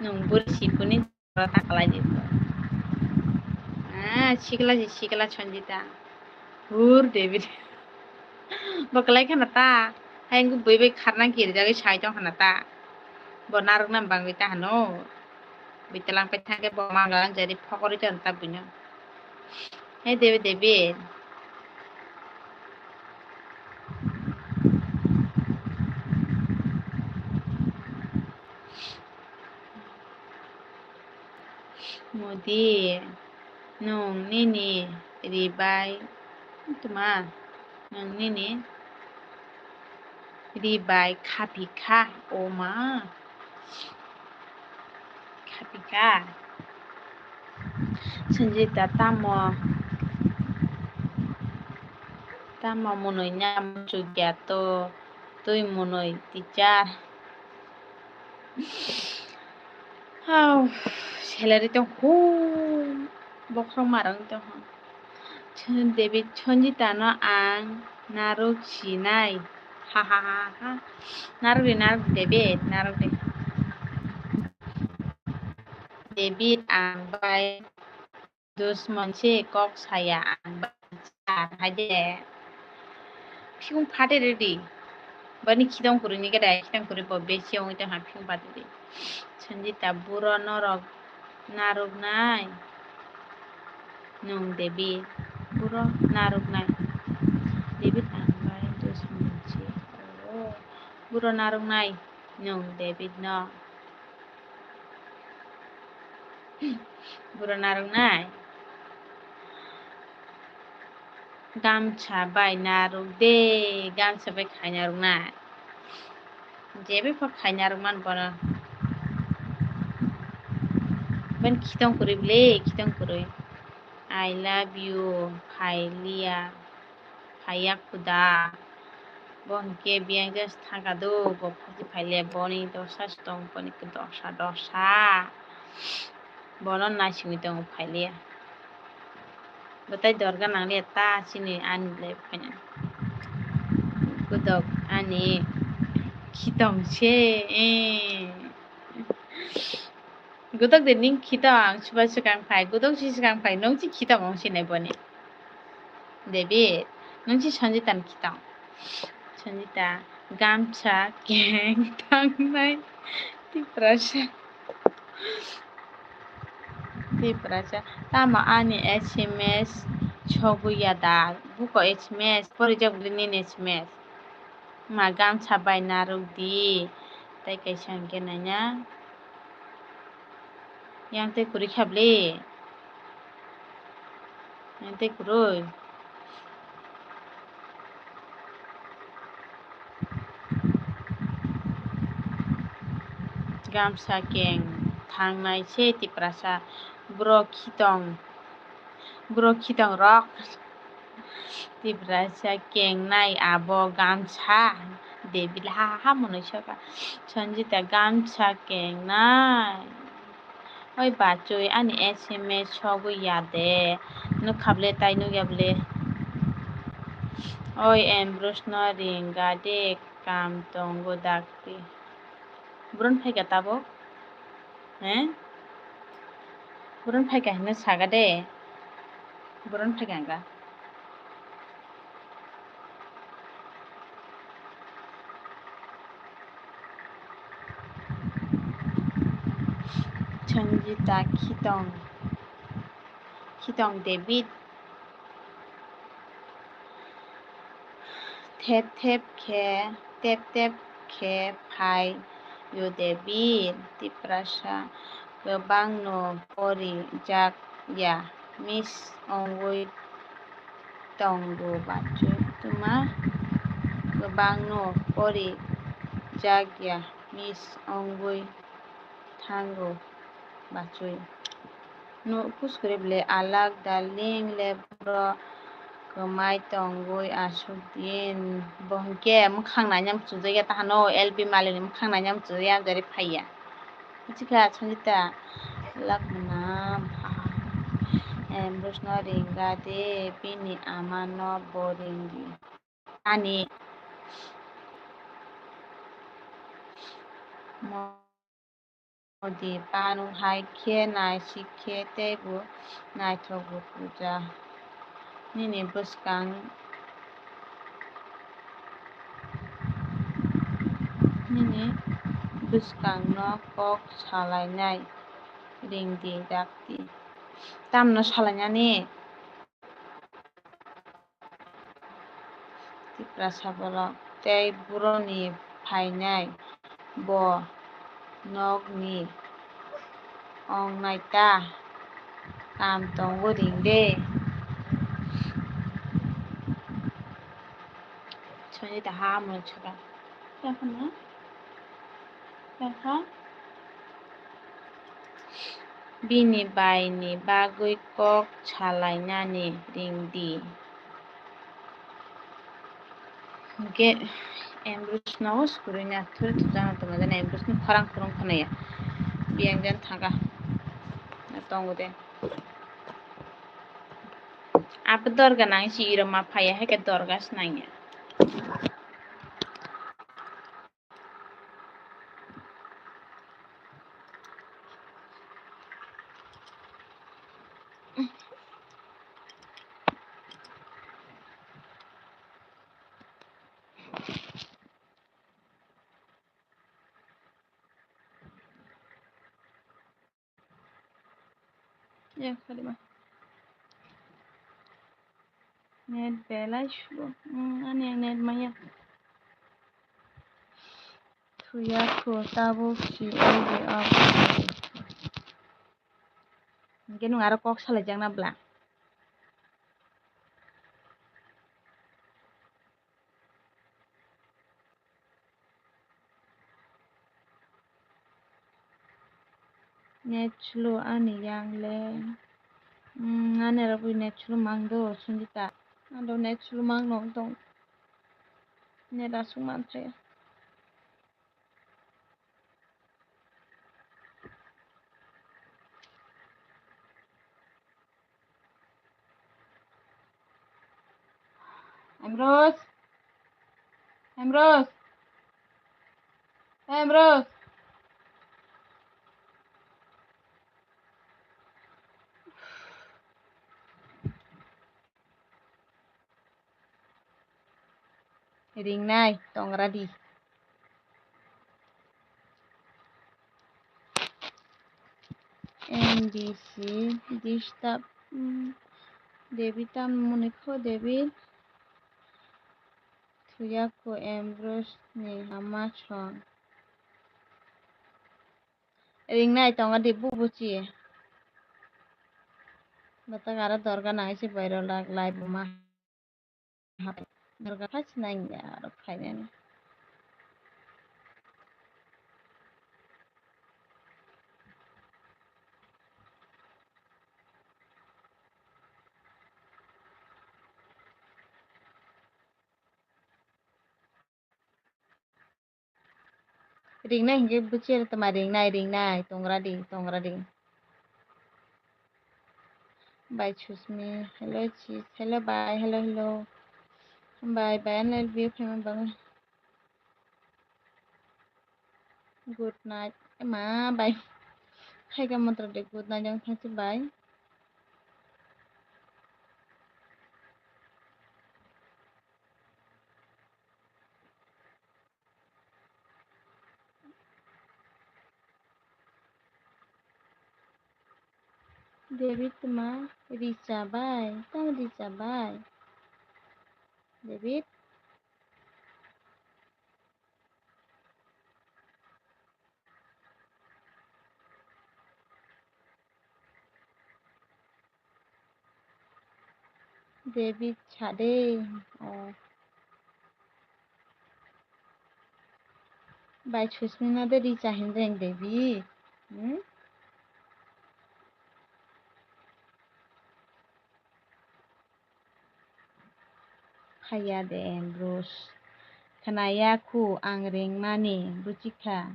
Nwng buri sikuni ta kwlai di. Ah, sikla si sikla Sanjita. Hur David. Bo kwlai khana ta. Hai wngkhe bui bai kharna kirijagwi sai tong khana ta. Bo narwkna bangwi ta hano. Bui twlang pai thangkhe bo mangla jari phokori ton ta buino. Hai David, David. Modi, nwng nini ri bai tuma, nwng nini ri bai khapi kha, o ma, khapi kha. Sanjita tamo, tamo mwnwi na muchukya to, twi mwnwi teacher. Hau, salary tong ho, bokhorok ma rang tong ho. Chon-, David Sanjita no ang narwk sinai. Ha ha ha ha. Narwk de, narwk de, David, narwk de. David ang bai Dusmon se kok saya ang bachar hai de. Phiyung phate ridi. Bani khitong kwrwini gede, khitong kwrwi bo besi ongwi tongha phiyung phate ridi. Sanjita buro norok narwknai. Nwng David buro narwknai. David ang bai dusmon se. Oh, buro narwknai nwng David no. Buro narwknai. Gamsa bai narwk de, gamsa bai khai narwknai. Jebe pha khai narwkman bono. Ben khitong kwrwi bwle, khitong kwrwi. I love you, Phailiya. Phaiya khuda. Bo hinkhe biyang just thangkha do, bo phaidi phaile boni dosa se tong, boni dosa, dosa. Bono naisingwi tongo phailiya. Bo tai dorga nangliya ta chini ani le phaina. Godok ani khitong se, eh. Godok de ning khitong, ang chuba swkang phai, godok si swkang phai, nung si khitong wng sinai boni. David, nung si Sanjita ni khitong. Sanjita, gamsa keng tangnai Tiprasa. Tiprasa, tamo ani S M S sogwi ya da? Buko S M S, porijak bwlwi nini S M S. Ma gamsa bai narwk di, tai kaisa hwnkhe naina. Yang tei kwrwi kha bwle. Yang tei kwrwi. Gamsa keng thangnai se Tiprasa. Bwrok khitong, bwrok khitong rok. Tiprasa kengnai abo gamsa. David ha ha ha mwnwi saka. Sanjita gamsa kengnai. Oi bachwi ani S M S sogwi ya de. Nukha bwle tai nukya bwle. Oi em brosno ringga de kam tongo dakti. Buron phaika tabuk? He? Buron phaika hinwi saga de. Buron phaika hinga. Sanjita khitong. Khitong David. Thep thep khe, tep tep khe phai yo David, Tiprasa kwbangno pori jak ya, miss ongwi tongo bachwi tuma, kwbangno pori jak ya, miss ongwi thango bachwi. Nuh kuskuri bwle alak darling le bro kwmai tongwi aswk din. Bo hwnkhe mwkhang naina muchungjakya tahano L B Malini mwkhang naina muchungjakya amjari phaiya. Chikha Sanjita lak mwnam. Em, Rusno ringga de bini ama no bo ringdi. Ani. Modi panu hai khe naisik khe teibo naithok bo puja. Nini bwskang, nini bwskangno kok salainai ringdi dakti. Tamno salainani? Tiprasa borok tei boroni phainai bo nokni ong naita kam tongo ring de. Soni ta ha mung chwla. Aha. Bini baini bagwi kok salainani ringdi. Hwnkhe Ambrose no swrwngna thwrwk thwjakno tongma jani Ambrose ni khorang kwrwng khwnaya. Biyang jan thangkha. Tongo de. Abo dorga nang si iro ma phaiya hai khe dorga se nangya. Ya, kali ma. Net belai slow. Hmm, ani ang net maya. Thuya kho tabuk si oi de off. Hwnkhe nwng aro kok salaijakna bla. Net slow ani yang le. Hmm, ani aro bui net slow mang do, Sanjita. Ando net slow mang no tong. Net aswk man thaya. Ambrose. Ambrose. Ambrose. Ringnai tongra di. N B C disturb, hmm, David tam muni kho David. Thuya kho Ambrose ni ama song. Ringnai tonga di bubuchi. Bata gara dorga nai se bairo lak lai buma. Dorga phai sinai ya aro phainani. Ringnai hinkhe buchir tama ringnai, ringnai, tongra di, tongra di. Bai Susmi, hello sis, hello bai, hello, hello. Bai, bai, N L B phaima bangwi. Good night. Ema bai. Khaika mantra de good night yang thangsi bai. David ma richa bai, tamo richa bai. David. David sade. Oh. Bai Susmina de richa hinjeng David. Hmm? Khaya de Ambrose. Khnaya khu ang ringmani, buchikha.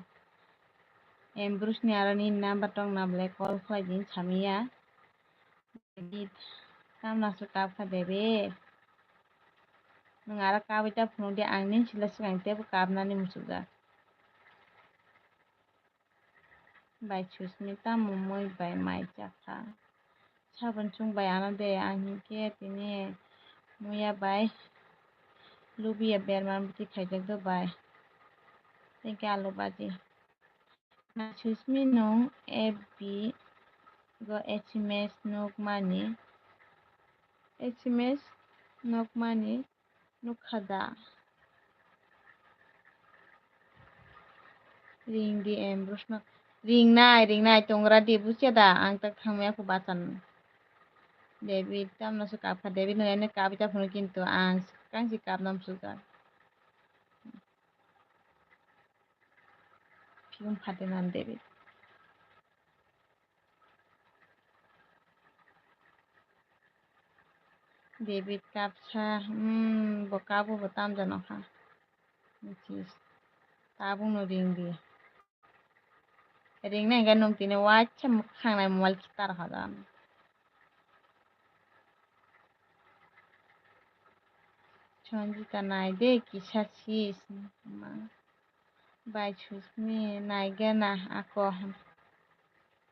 Ambrose ni aro nini number tong na ble call khlai din samiya. David, tamna se kap kha David. Nwng aro kabwi ta phunuk di, ang nini sila swkang teibo kapnani muchukjak. Bai Susmita mumui bai mai chakha. Sabon chwng bai ano de, ang hinkhe tini muya bai lubiya berman bwtwi khaijak do bai. Tei khe alu baji. Bai Susmi nwng F B go S M S nukmani. S M S nukmani. Nukha da? Ring di Ambrose no. Ringnai, ringnai, tongra di, buchya da? Ang tak thangmaya kho bachan. David, tamno se kapkha, David no ene kabi ta phunu kintu ang kang si kapnam suka. Film phate nan David. David kapsa, hmm, bo kabo bo tamjano kha. Misis, tabukno ring di. Ringna hinkhe nwng tini waisa mwkhang nai mobile kitar hodan. Sanjita nai de kisa sis ma. Bai Susmi naigana ako.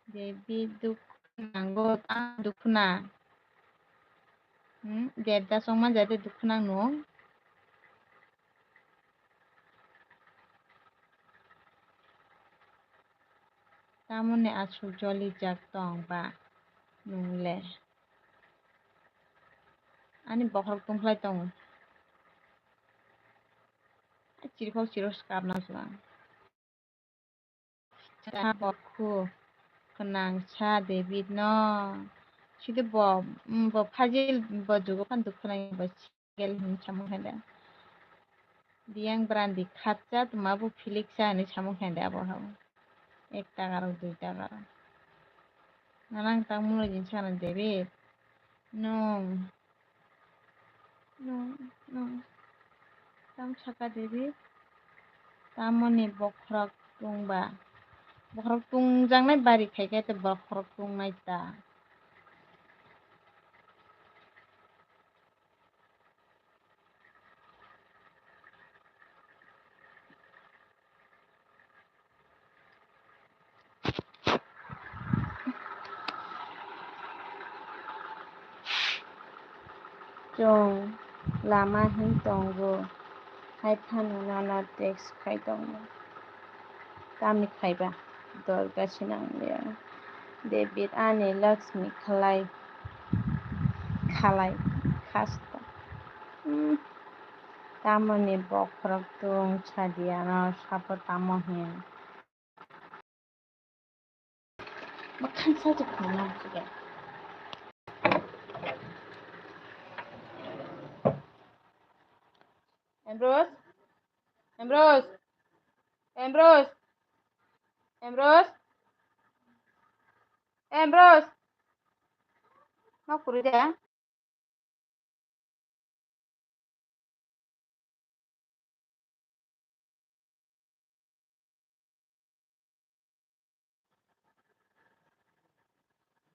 Devi dukhu nango, ah, dukhu na. Hmm, Devdas wngma jade dukhu nang nung. Tamoni aswk jolijak tong ba nung le? Ani bokhorok tungkhlai tongo. Chirikhok chirikhok se kapna se ang. Sa bokhu kwnang sa David no. Sidi bo, mm, bo phajil bo jugo phan dukhu nai bo single hin samung hai da. Diyang brandi khatsa tuma bo philik sa hinwi samung hai da abo habo. Ek taka rok dui taka rok. Nanang tang molo jin sana David. Nung. Nung, nung. Tam saka David. Tamoni bokhorok tungba. Bokhorok tungjaknai bari khaikhe tei bokhorok tungnai ta. Chwng lama hin tongo, hai phano nono text khai tongo. Tamni khaiba dorga sinang liya. David ani Lakshmi khalai khalai khasta. Hmm. Tamoni bokhorok tung sadiya no sabo tamo hin. Makhang sa je khuna khe. Ambrose? Ambrose? Ambrose? Ambrose? Ambrose? Ma kuri de?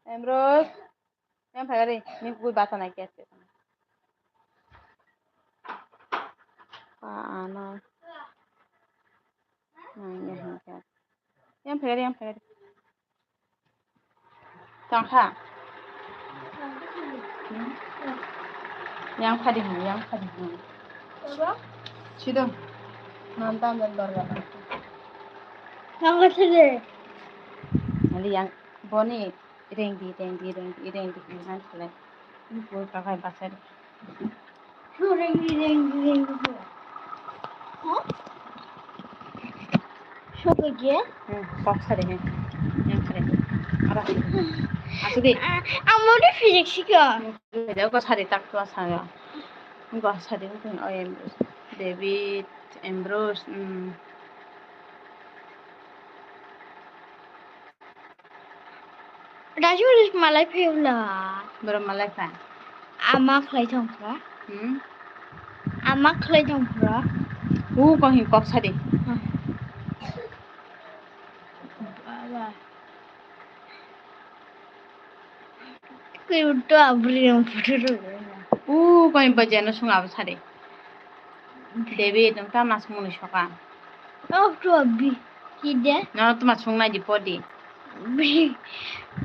Ambrose, yang phai gari, ni kui bata nai kya kya. Pa ano. Nang ya hin kya. Yang phai gari, yang phai gari. Tangkha. Hmm? Yang phadi hwn, yang phadi hwn. Sidung. Nantan dan dorga. Tangkha sile. Nali yang boni rengdi, rengdi, rengdi, rengdi, rengdi, rengdi. Ini bol kakai basai. Reng, reng, reng, reng. Hah? Soka je? Hmm, kok sari, hmm. Yang sari. Apa? Asuk di. Ah, amo di physics sika. Kok sari tak tua saya. Kok sari mungkin oh Ambrose. David, Ambrose, hmm. Raju rik malai phiyula. Borok malai pha. Ama khlai thong kha. Hmm. Ma khlai tong phura. U kok hin kok sadi. Baba. Koi uto abri ang photo ro. U kok hin bajano sung abo sadi. Devi tong tam nas muni soka. Oh to abi. Hide. No tuma sung nai di podi. Bi.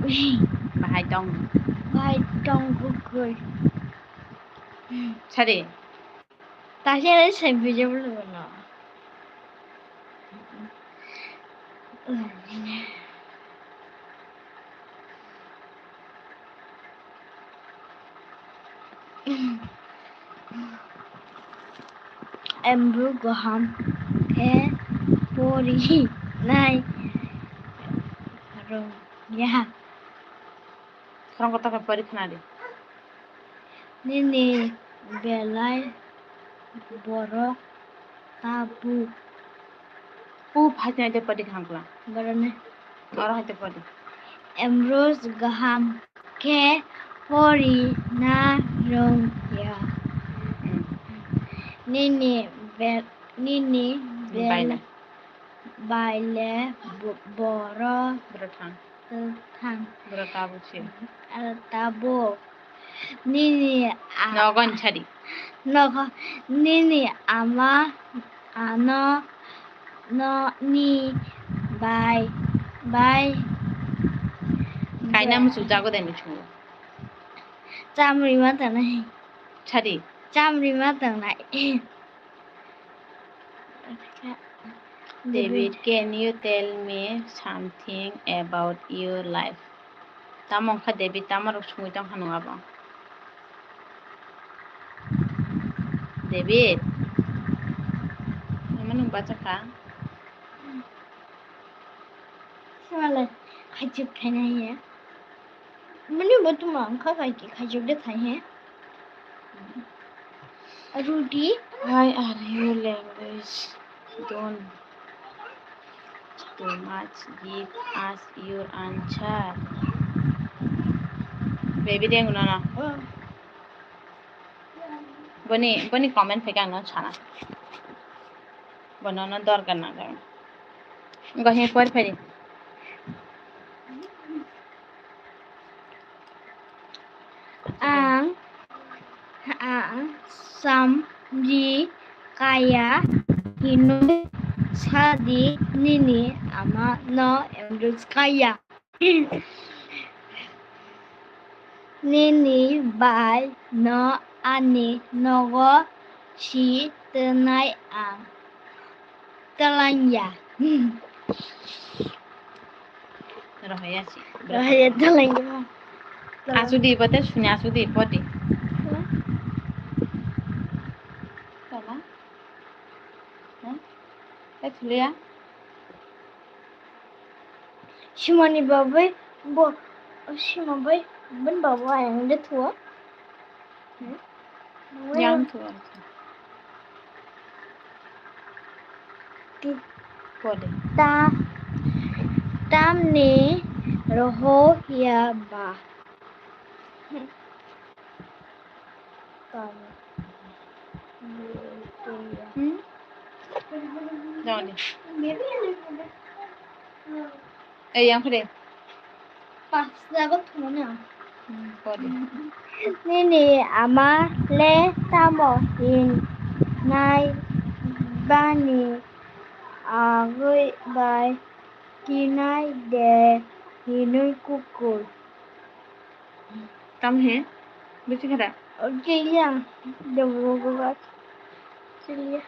Bi. Bahai tong. Bahai tong kukoi. Sadi. Tashi ari sai bijablo no. Emru goham khe pori nai rung ya. Khorang kota khe pori khna di. Nini belai borok tabuk. U phaitnai de padi khangkla. Boroni. Oro hai de padi. Emrus gaham khe pori na rung ya. Hmm. Nini bel-, nini bel-, baile. Baile bo-, borok. Borok thang. Tang. Bwrwi tabuk se. Aro tabuk. Nini a-, nogo ni sadi. Nogo. Nini ama ano no ni bai, bai. Kaina muchuk jago de muchungo. Chamri ma tanai. Sadi. Chamri ma tanai. David, can you tell me something about your life? Tamo wngkha David, tamo rok sungwi tongkha nung abo? David, mama nung bachakha? Swalai, khaichuk khaina hiya. Mani bo tuma wngkha khai, khaichuk de khai he. Ruti. Why are you language? Don't too much. Give us your answer. Baby deng no no. Oh. Boni, boni comment phaikhe ang no sana. Bono no dorkar nang khe. Go he por phari. Ang, ang samji kaya hinwi sadi nini ama no emrus kaya. Nini bai no ani nogo si twnai ang. Twlangya. Rohorya si. Rohorya twlangya. Asudi bote suni asudi podi. Toma. Hmm? Eh, thulia. Simoni babai bo, Sima bai, ben babai ang de thuo. Hmm? Yang thuo. Ti-, pode. Ta, tamni roho ya ba. Hmm? Dong ni. Eh, yang kore. Pas jago thumani ang. Hmm, pode. Nini ama le tamo hin nai bani agoi bai kinai de hinui kukui. Tam he? Bisi khara? Chiliya. Debo gobat. Chiliya.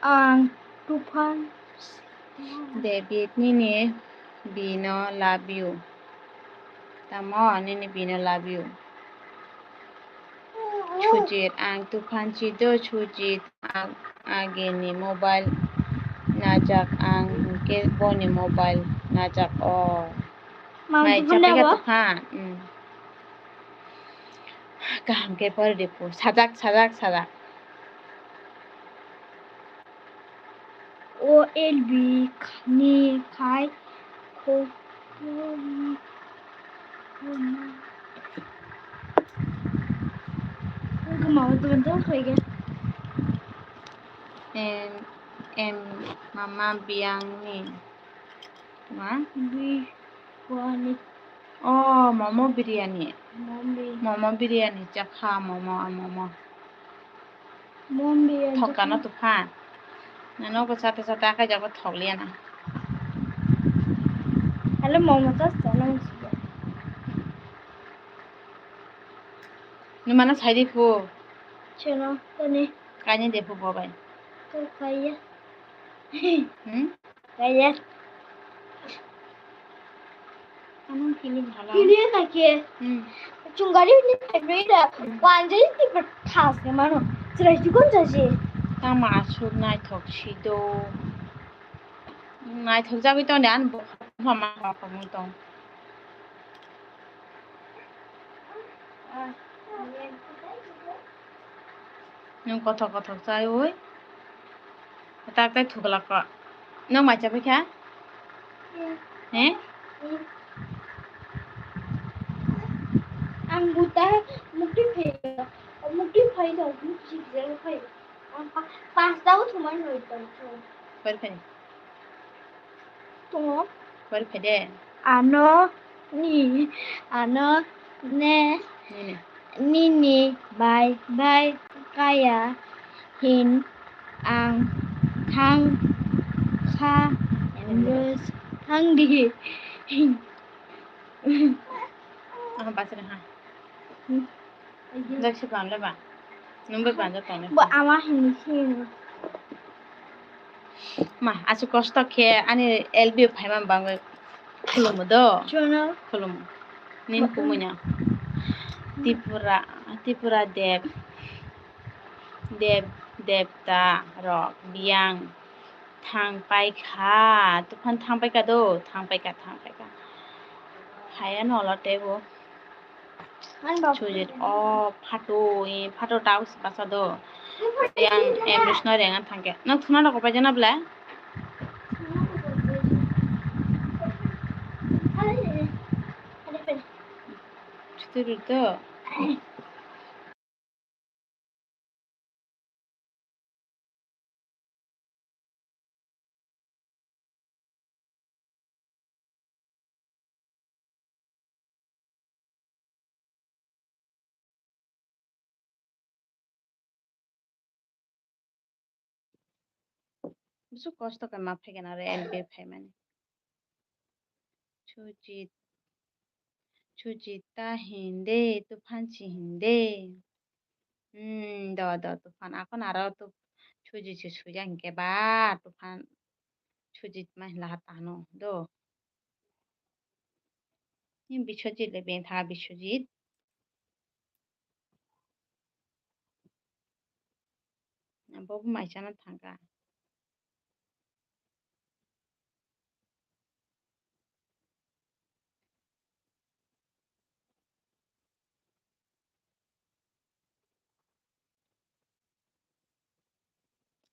Ang Tufan. David nini bino love you. Tamo nini bini love you. Sujit, ang Tuphan si do, Sujit, ang agini mobile najak, ang hwnkhe boni mobile najak o. Mai Tuphan chapika labo? Tuphan. Hmm. Kaham khe pori de pu. Sajak, sajak, sajak. O L B ni khai kho-, Gama o dogan tong khaige. Em, em, mama biyangni. Ma? Bi-, wani. Oh, momo biryani. Momo bi- Momo biryani chakha, momo, ah, momo. Momo biryani chakha. Thok kano Tuphan. Nano ko chate chate akai jago thok liya na. Ale momo chas chana usiya. Ni mana sai di phu. Cheno, tani. Kaini de phu bo bai. To kaiya. Hmm? Kaya. Ano kini bhala. Kini kake. Hmm. Chungari ni phaibrai da. Hmm. Wanjai ni thas ke mano. Chwrai chukon jaji. Tama asuk naithok si do. Naithok jagwi tong de, ani bo mama mama mung tong. Nwng kothok kothok chaiwi tak tai thuklak kha. Nwng mai chabai kha? He? Ang buta mukti phai, mukti phai do, mukti phai. Ang pa-, pasta o thumai noi to. Bari phai. Tongo. Bari phai de. Ano ni, ano ne, nini, nini bai bai kaya hin ang thang kha, nini, thang di. Aha, bachana ha. Hmm. Jai se bang le ba. Nwng bai banja tong le. Bo ama hinwi se. Ma, aswk kosto khe ani L B phaima bangwi khulumu do. Jono. Khulumu. Nin kumui no. Tripura, Tripura Dev, Dev, Devta rok biyang thang pai kha. Tuphan thang pai kha do, thang pai kha, thang pai kha. Phaiya no olo tei bo. Sujit, o phato, e phato ta basa do. Yang emrus no rengan thangke. Nang thuna rok pai jana bla? Chuturu to. Busu kosto khe ma phaikhe na aro M B phaimani. Sujit, Sujita hinde, Tuphan si hinde. Hmm, do, do, Tuphan. Akon aro tu Sujit se suya hinkhe ba, Tuphan Sujit ma hinla ha tano, do. Ni Biswajit le beng tha Biswajit. Abo bo mai chana thangkha.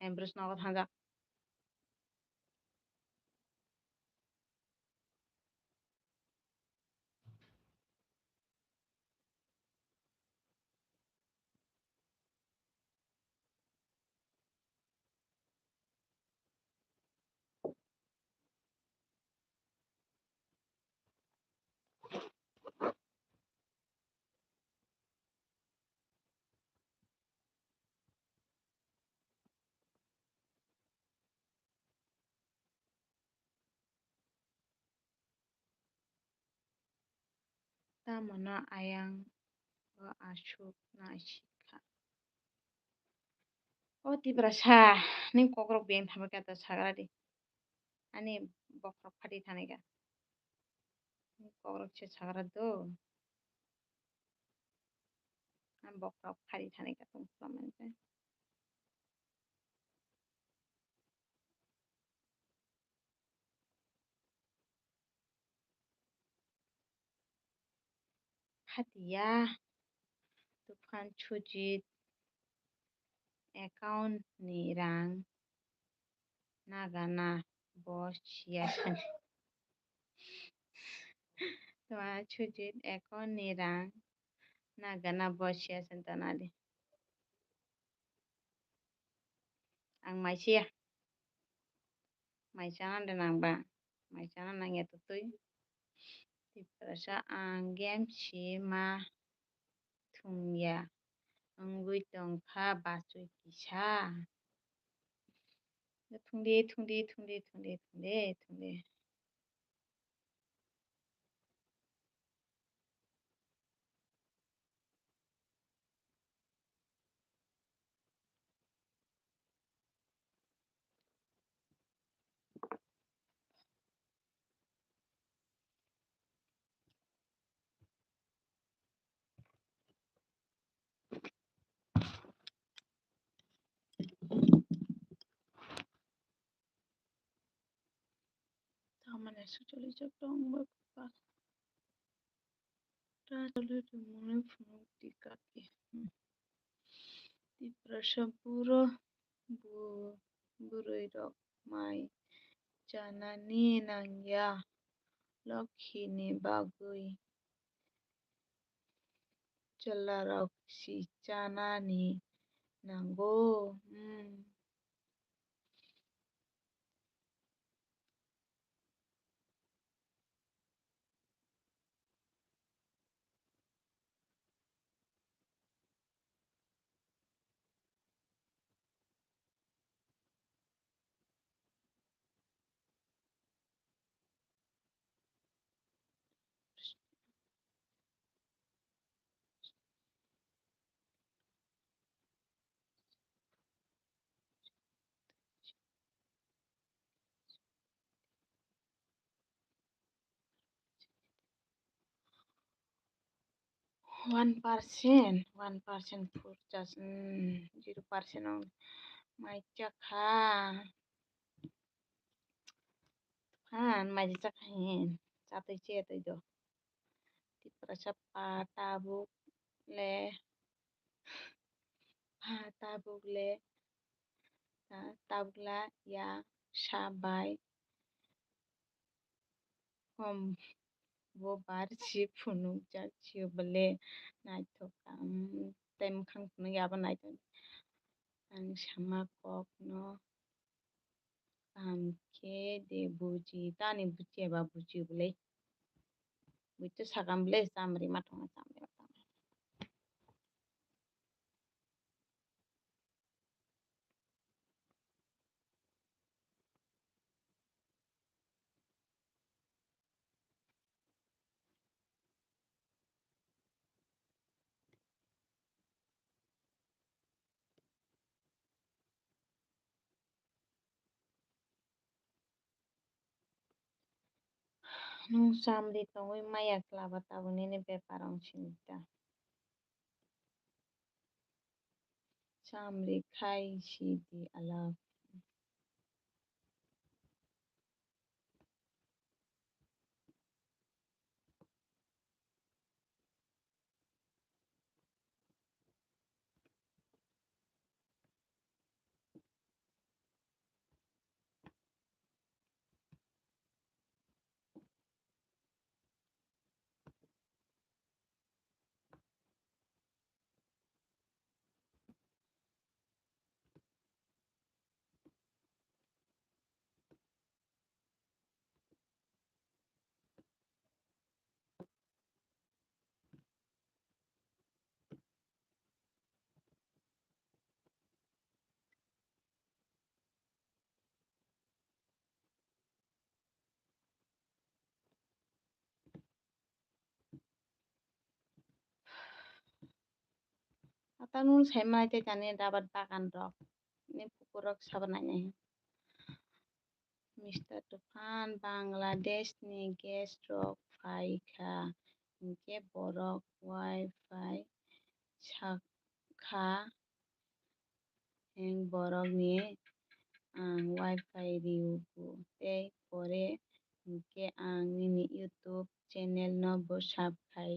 Empress nogo thangjak. Tamo no ayang o aswk naisikha. O Tiprasa, nini kokrok beng thamwi kha ta sagra di. Ani bokhorok phati thani kha. Kokrok se sagra do. Ang bokrok phari thani ka tong klamani khe. Hatiya, Tufan Sujit account ni rang nagana bo siya sani. Tufan Sujit account ni rang nagana bo siya sani tanali. Ang mai siya. Mai chana de nang ba. Mai chana nang ya tutui. Tiprasa ang game si ma thung ya. Wngwi tong kha bachwi kisa. Thung de, thung de, thung de, thung de, thung de, thung de. Tamani sucholi chok tong ba pa. Ta choli rimoni phunuk di kaki. Tiprasa buro bu-, bwrwi rok mai chanani nangya, Lokhi ni bagwi chwla rok si chanani nango. Hmm. One percent, one percent purchas, hmm, zero percent ong mai chakha. Han mai chakha hin, chatwi chetwi do. Tiprasa pa tabuk le, pa tabuk le, ta-, tabuk la ya sa bai. Kom bo bar si phunukjak sio bole naithok ang tei mwkhang phunukya abo naithok. Ang sama kokno kaham khe de buji, tani bujiya ba buji bole. Buji sakha bole chamri ma thangma chamri ma thangma. Nwng chamri tongwi maya kla ba tabuk nini bepar wng sini ta. Chamri khai sidi alak. Ata nwng sai manai tei tani rabar bagan rok ni pukur rok sabo nainai. Mister Tufan, Bangladesh ni gas rok pai kha, hinkhe borok wi-fi sakha, heng borokni ang wi-fi rwgo, tei pore hinkhe ang nini YouTube channel no bo sub khai,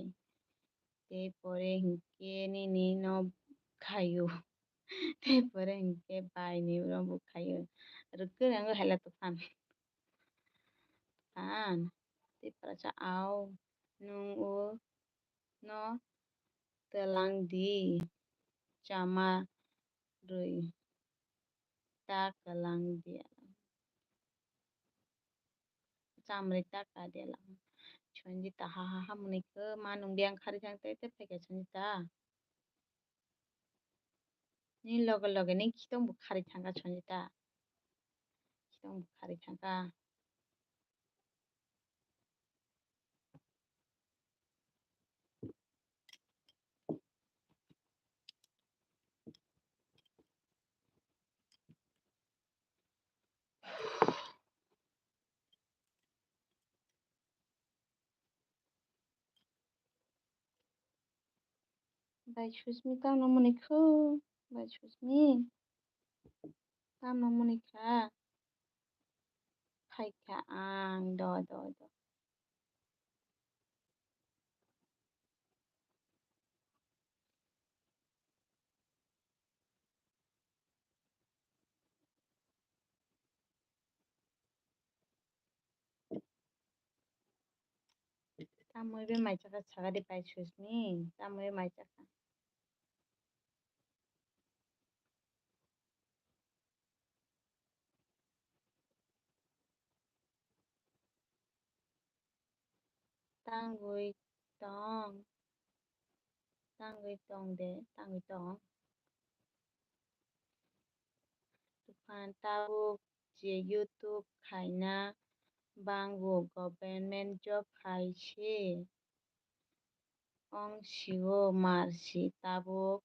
tei pore hinkhe nini no khaio, tei pore hinkhe bai ni no bo khaio. Rwgwi rang hai la tuphan. Tuphan, Tiprasa au nwng o no twlang di, chama rwi ta kwlang di. Chamrwi ta ka di alam. Sanjita ha ha ha mwnwi khe ma nwng biyang khari thang tei tei phaikha Sanjita. Ni loge loge ni khitong bo khari thangkha Sanjita. Khitong bo khari thangkha. Bai Susmi tamo mwnwi kho? Bai Susmi tamo mwnwi kha? Phaikha ang do do do. Tamwi bai mai chakha, sakha di pai Susmi, tamwi bai mai chakha. Tangwi tong, tangwi tong de, tangwi tong. Tuphan tabuk je YouTube khaina bango government job hai se. Ong sio mar si tabuk.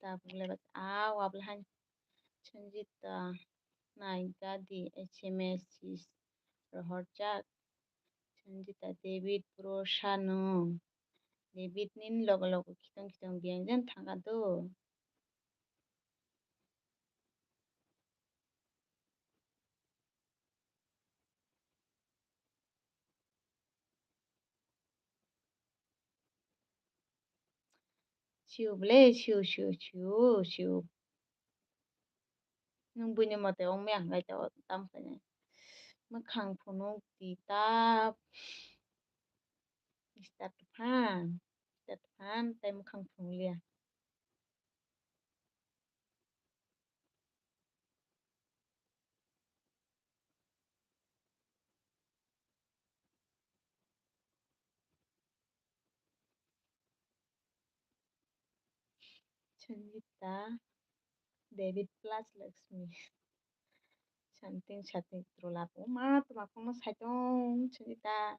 Tabuk le bak a wabla han Sanjita nai gadi S M S rohorjak. Sanjita David pro sano. David nin logo logo khitong khitong biyang jan thangkha do. Sio ble, sio, sio, sio, sio. Nwng buini mote wng maya hwnkhe tamo khainai. Mwkhang phunuk di ta. Mister Tuphan, Mister Tuphan, tei mwkhang phunuk liya. Sanjita, David plus Lakshmi. Something, something true love. O ma, tuma kono saitong, Sanjita.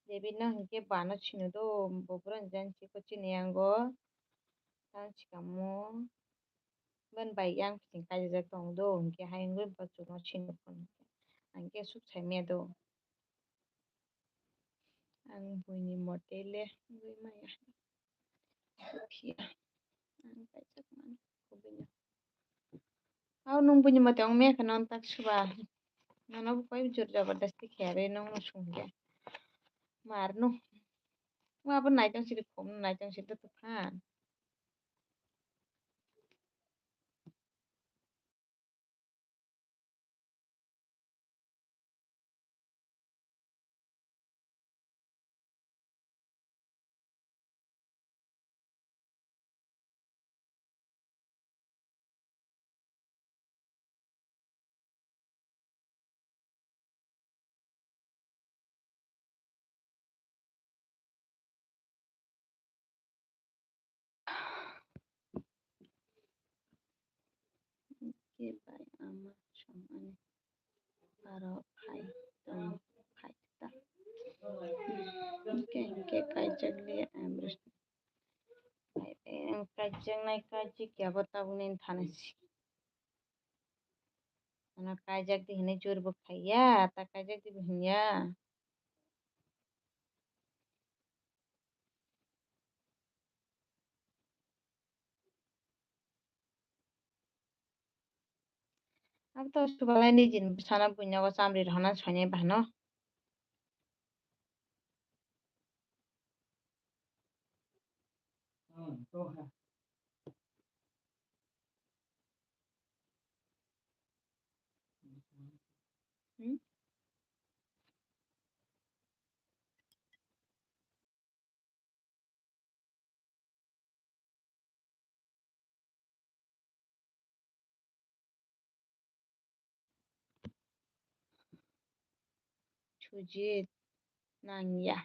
David no hinkhe bano sino do, bo bwrwni jan chiko chini yango. Tang sikamo, ban bai yang piching kaijak tong do, hinkhe hayung bo chukno sino phone. Hinkhe suk sai maya do. Ang buini mote le wngwi maya. Phiya ang kaijak mano kubui no. Au nwng buini mote wng maya khe nono tak suba. Nono bo koi jor jabardasti khe re nwng no sung khe. Mar no. Wa bo naitong siri khum naitong siri to phan. Khe bai ama song ani aro phai tong phai ta. Hwnkhe hwnkhe kaijak le amrwsni. Kaijak nai kaijak ya bo tabuk nini thani si. Na kaijak di hinwi jur bo khaiya, ta kaijak di bo hinya. Abo to subalai nijini bwsano buinogo chamri rohornani soinai bahano. Hmm? Sujit nangya.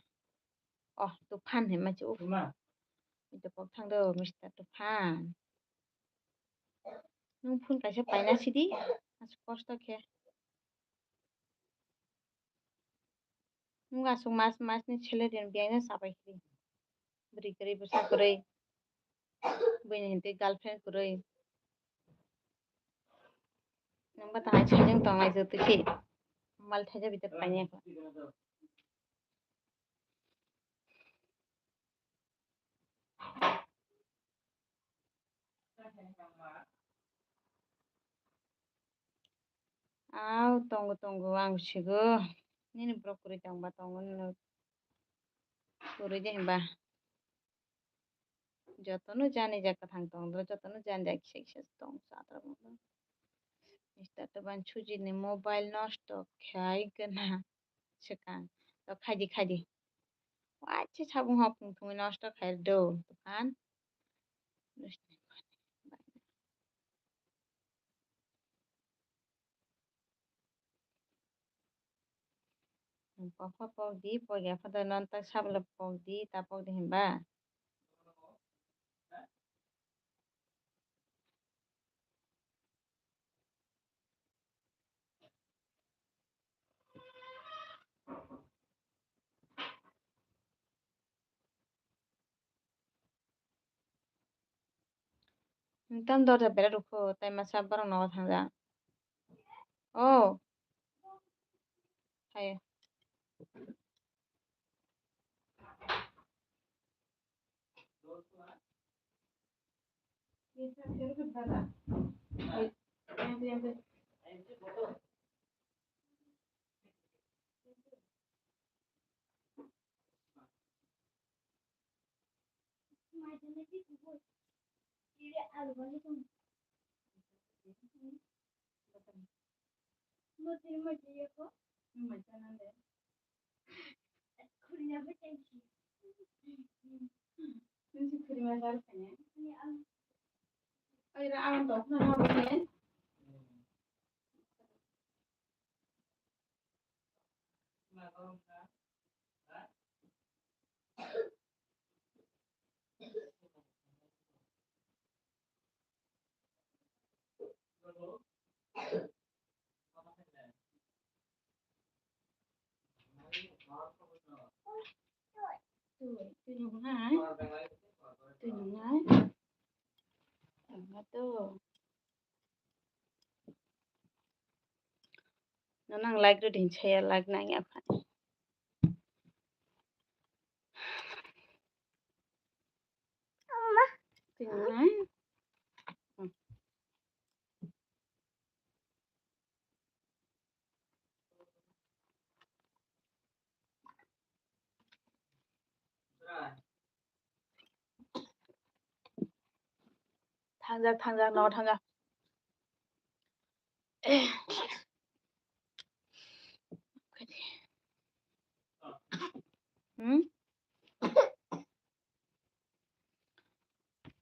Oh, Tuphan hinma se, uff. Ito kok thang do, Mister Tuphan. Nwng phone kaisa paina sidi, aswk kosto khe. Nwng aswk mas, masni salary rok biyangno chabai khe. Bwrwi kwrwi, bwsa kwrwi, buini hintwi girlfriend kwrwi. Nwng ba tang sajwng tong lai jotoi se. Mal thaisa bitor paina khe. Au tongo tongo ang sigo. Nini borok kwrwi tongba tongo nini kwrwi de hinba. Jotono jani ja kwthang tong, jotono jani ja kisa kisa tong, chatra bangma. Mister Toban Sujini mobile nosto khai gana swkang. To khaidi khaidi. Waisa sabung hok thung thungwi nosto khai do, Toban. Pokpha pokdi, pokya photo non tak sabla pokdi, ta pokdi hinba. Nwng tamo dorja bera rwkho, tai masa borok nogo thangjak. O. Hai. Twi nungnai. Twi nungnai. Tangma to. Nono ang like rw di hinwi saya, like nang ya phai. Twi nungnai. Thangjak, thangjak, no thangjak. Hmm?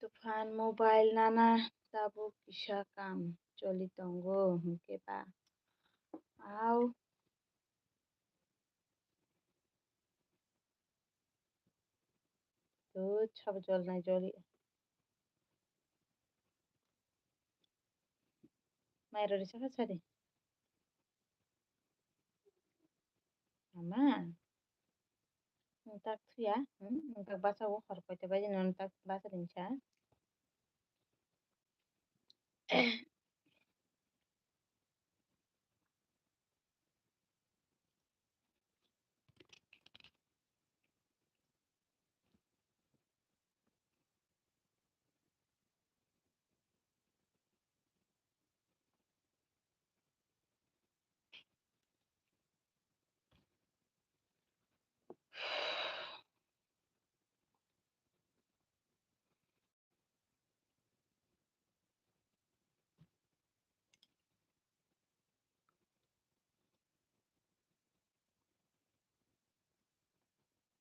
Tuphan mobile nana tabuk kisa kam choli tongo hwnkhe ba. Au. Dud sabo jol nai joli. Mai rori saka sari. Ama. Nwng tak thuya. Hmm? Nwng tak basa o hor koita baji nwng tak basa ringsa.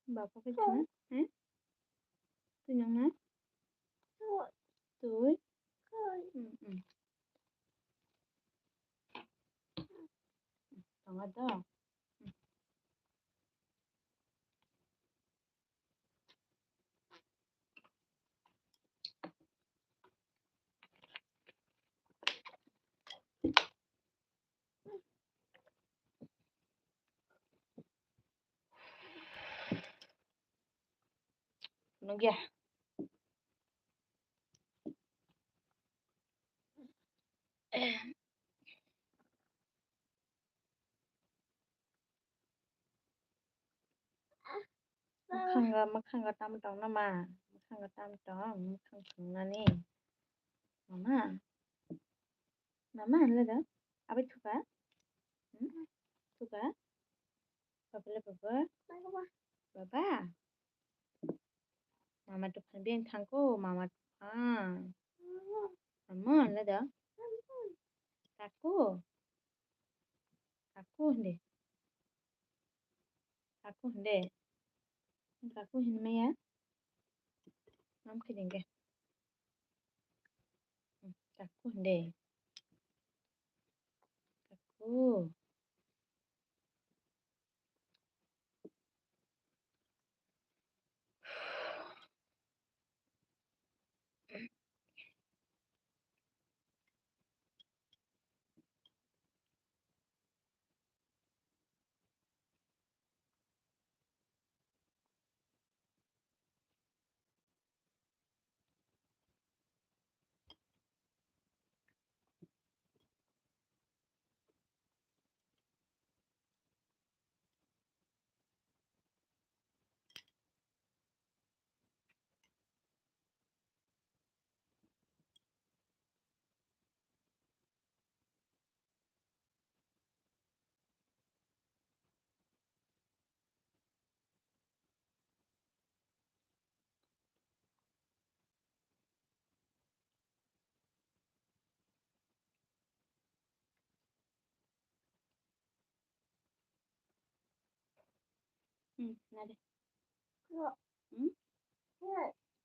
Baba khe thangna? He? Twi nangna? Twi? Hmm, hmm. Tongo do. Nugya. Mwkhango, mwkhango tamo tong nw ma? Mwkhango tamo tong? Mwkhang thwngnani. Mama? Mama, hinle do? Abai thuka? Hmm? Thuka? Baba le baba? Baba? Mama tuphan beng thangko, mama tuphan. Mama, hinle do? Kako? Kako hinde. Kako hinde. Kako hinmaya. Mam khe dingke. Kako hinde. Kako. Hmm, nade. Hmm?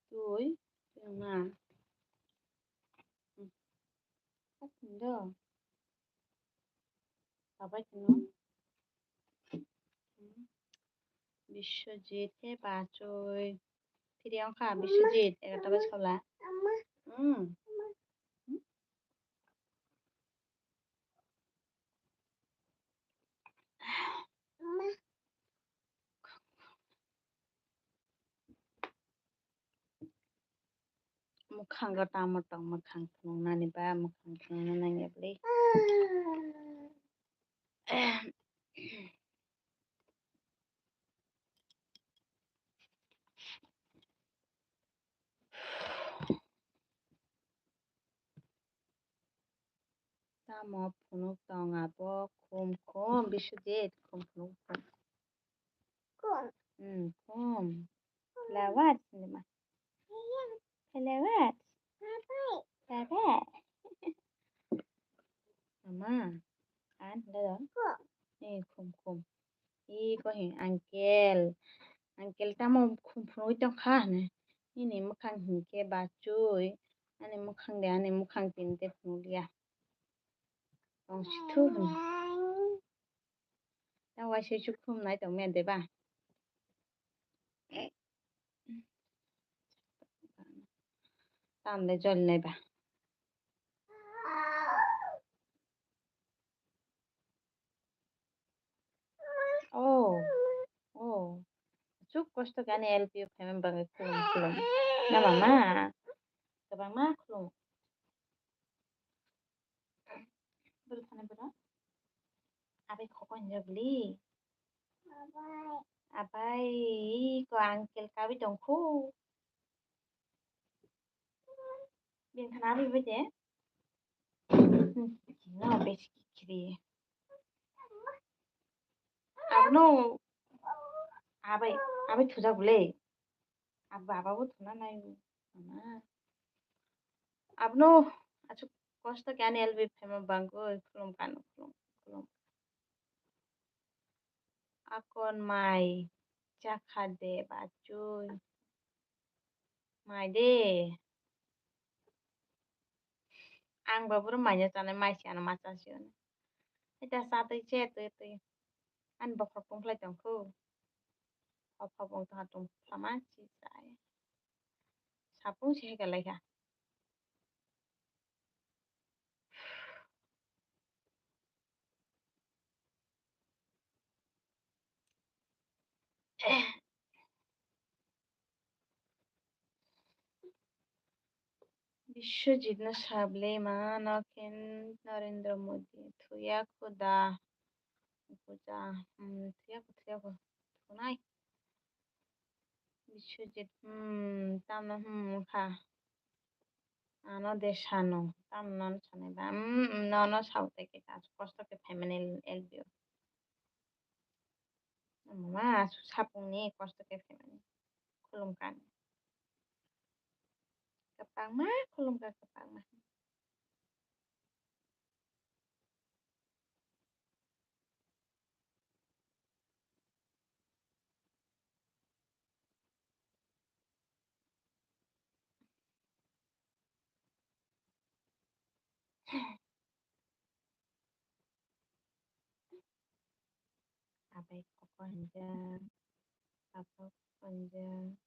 Tui, tui ma. Hmm. Asin do. Sabai tino. Hmm. Biswajit he bachoi. Phiri ongkha Biswajit, egarta baj khala. Hmm. Hmm? Mwkhango tamo tong, mwkhang phunuknani ba mwkhang phunukna nangya bwlwi. Tamo phunuk tong abo khum khum, Biswajit, khum phunuk tong. Khum. Hmm, khum. Lawat, sini ma. Lawat. Baba. Mama. An, dada. Khum. Eh, khum, khum. Ih, ko hin, uncle. Uncle tamo khum phunui tongkha hwnwi. Nini mwkhang hinkhe bachoi. Ani mwkhang de, ani mwkhang tini de phunukliya. Tong sithu hwnwi. Ta waisa su khum nai tong mia de ba. Tam de jol nai ba. Oh, oh. Chuk kosto khe ani L P O phaima bagwi khulum khulum. Na mama? Kwbangma khulum. Bwrwi thani bwrwi. Abai khoko hinjak bwlwi. Abai. Abai, ko uncle kawi tongkhu. Bini thani abai bai de. Hmm, no, besi kikhiri. Abono abai, abai thujak bwlwi. Abo baba bo thuna nai. Mama. Abono achuk kosto khe ani L P O phaima bagwi khulum kano khulum khulum. Akon mai Chakha de bachwi. Mai de. Ang ba boro maina chanai mai se ano ma chasio. Eta sa twi che twi twi. Ani bokhorok tongkhlai tongkhu. Hopha bong tongha tongkhlama si chai. Sapung se heka laikha. Biswajit no sablema no khe Narendra Modi thuya khuda puja, hmm, thuya kho, thuya kho, thunai. Biswajit, hmm, tamno, hmm, wngkha. Ano de sano, tamno no sanai ba, hmm, hmm, nono sao tei khe kosto khe phaimani L B O. Mama, sapungni kosto khe phaimani. Khulumkha. Kwbangma khulumkha, kwbangma. Abai koko hinjak, abo koko hinjak.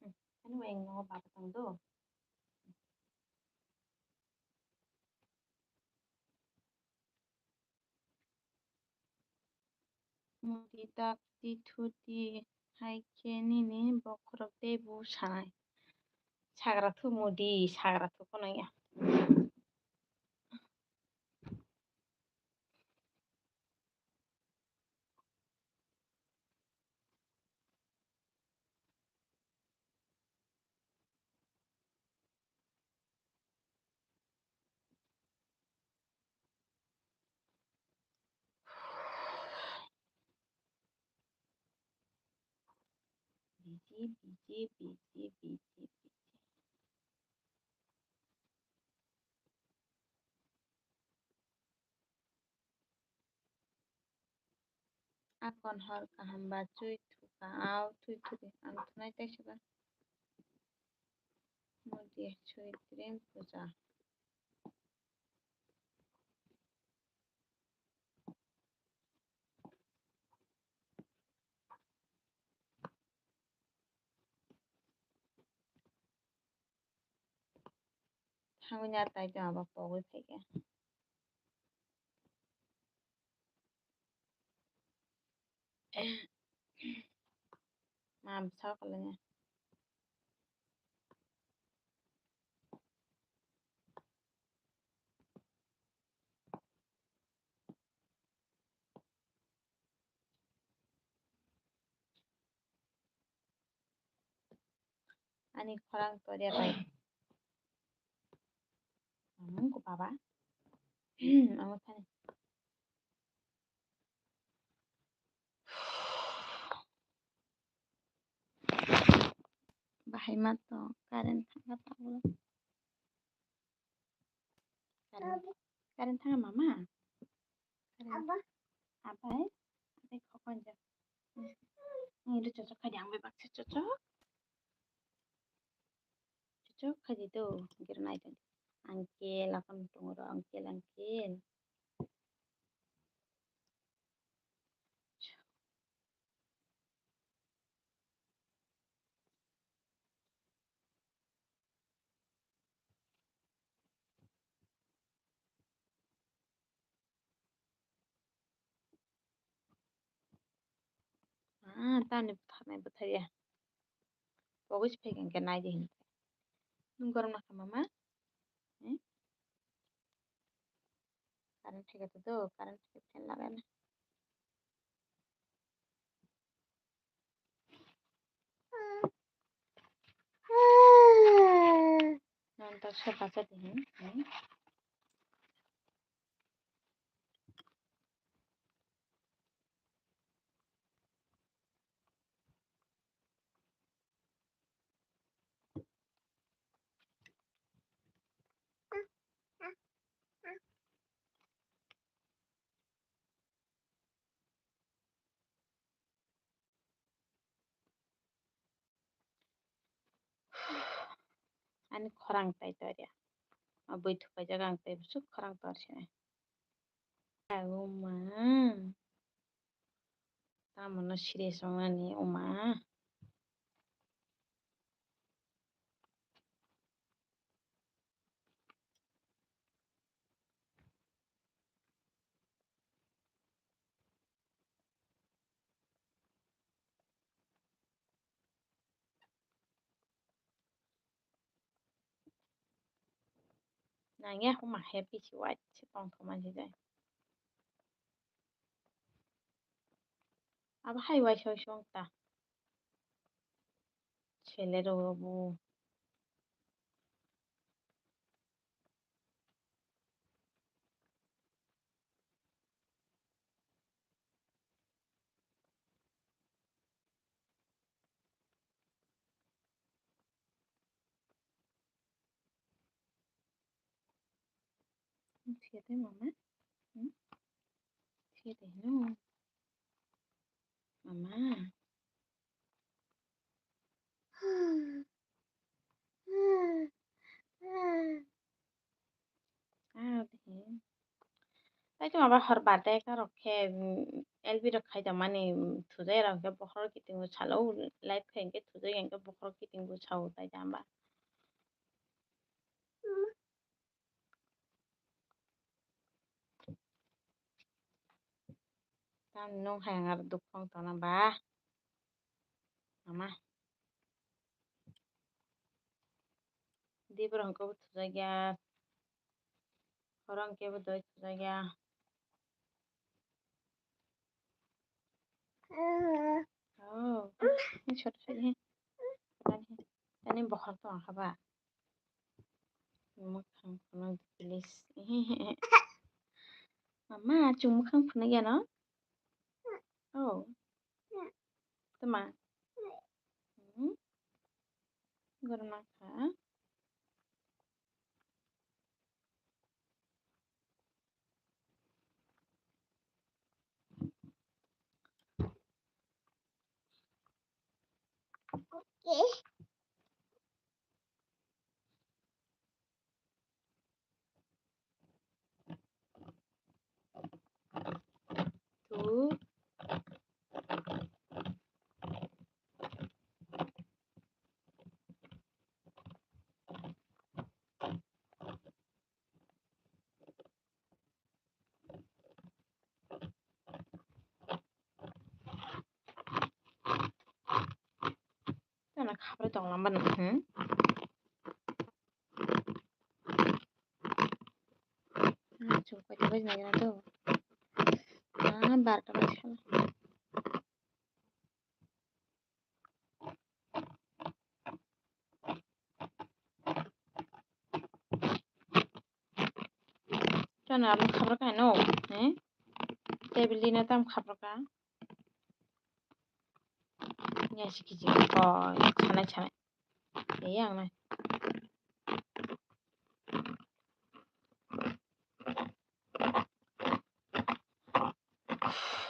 Hmm, ano bai ang nogo baba tong do. Mudi dakti thuti hai khe nini bokhorok tei bu sanai. Sagra thu mudi, sagra thu kono ya. Biji, biji, biji, biji, biji. Akon hor kaham ba chui thuka, au thui thubi ang thunai tei siba. Modi chui tring puja. Thangwi na tai tong abo pogwi phaikha. Mam sa kala nya. Ani khorang toria bai. Ang ko baba. Ang thani. Bahai ma to current thangkha tabuk. Current, current thangkha mama. Current. Abai, abai khokon jak. Ini chochok khaidi ang bebak se chochok. Chochok khaidi do, gir nai tadi. Uncle, akon tongo ro, uncle, uncle. Ah, tamni bwtharnai bwtharya. Pogwi se phaikha hwnkhe naidi hinwi. Nwng gorom nakha mama? Hmm? Current phaikha to do, current phaikha fan lagana. Nonta sofa sa dihin. Hmm? Ani khorang tai torya. Ma bui thupaijak ang tei bwswk khorang tor sinai. Ai o ma. Tamo no serious wngnani o ma. Nangya huma happy si white si tongthok mansi jai. Abo hai waisa waisa wng ta. Sele rw bo. Fiyate mama? Hmm? Fiyate hino? Mama? Ah, de. Tai tong aba hor birthday ka rok khe, mm, L B rok khai tong mani, mm, thujai rok khe bokhorok kiting bo salo, live khai hwnkhe thujai hwnkhe bokhorok kiting bo sao tai tong aba. Tam nung hai ang aro duk phang tona ba. Mama. Dibor hwnkhe bo thujak ya. Khorang khe bo doi thujak ya. Oh, ini short short ni. Tani, tani bokhorok tong kha ba. Mwkhang phunuk di, please. Mama, chwng mwkhang phunuk ya no? Oh. Tama. Hmm? Gorma kha. Two. Tana khabai tong lama nung, hmm? Ah, chung koi koi nai na to. Ah, barta bai sala. Chana abang khabra ka no, eh? Table lina tam khabra ka. Nya si kiji ko, chanai chanai. Ei ang nai.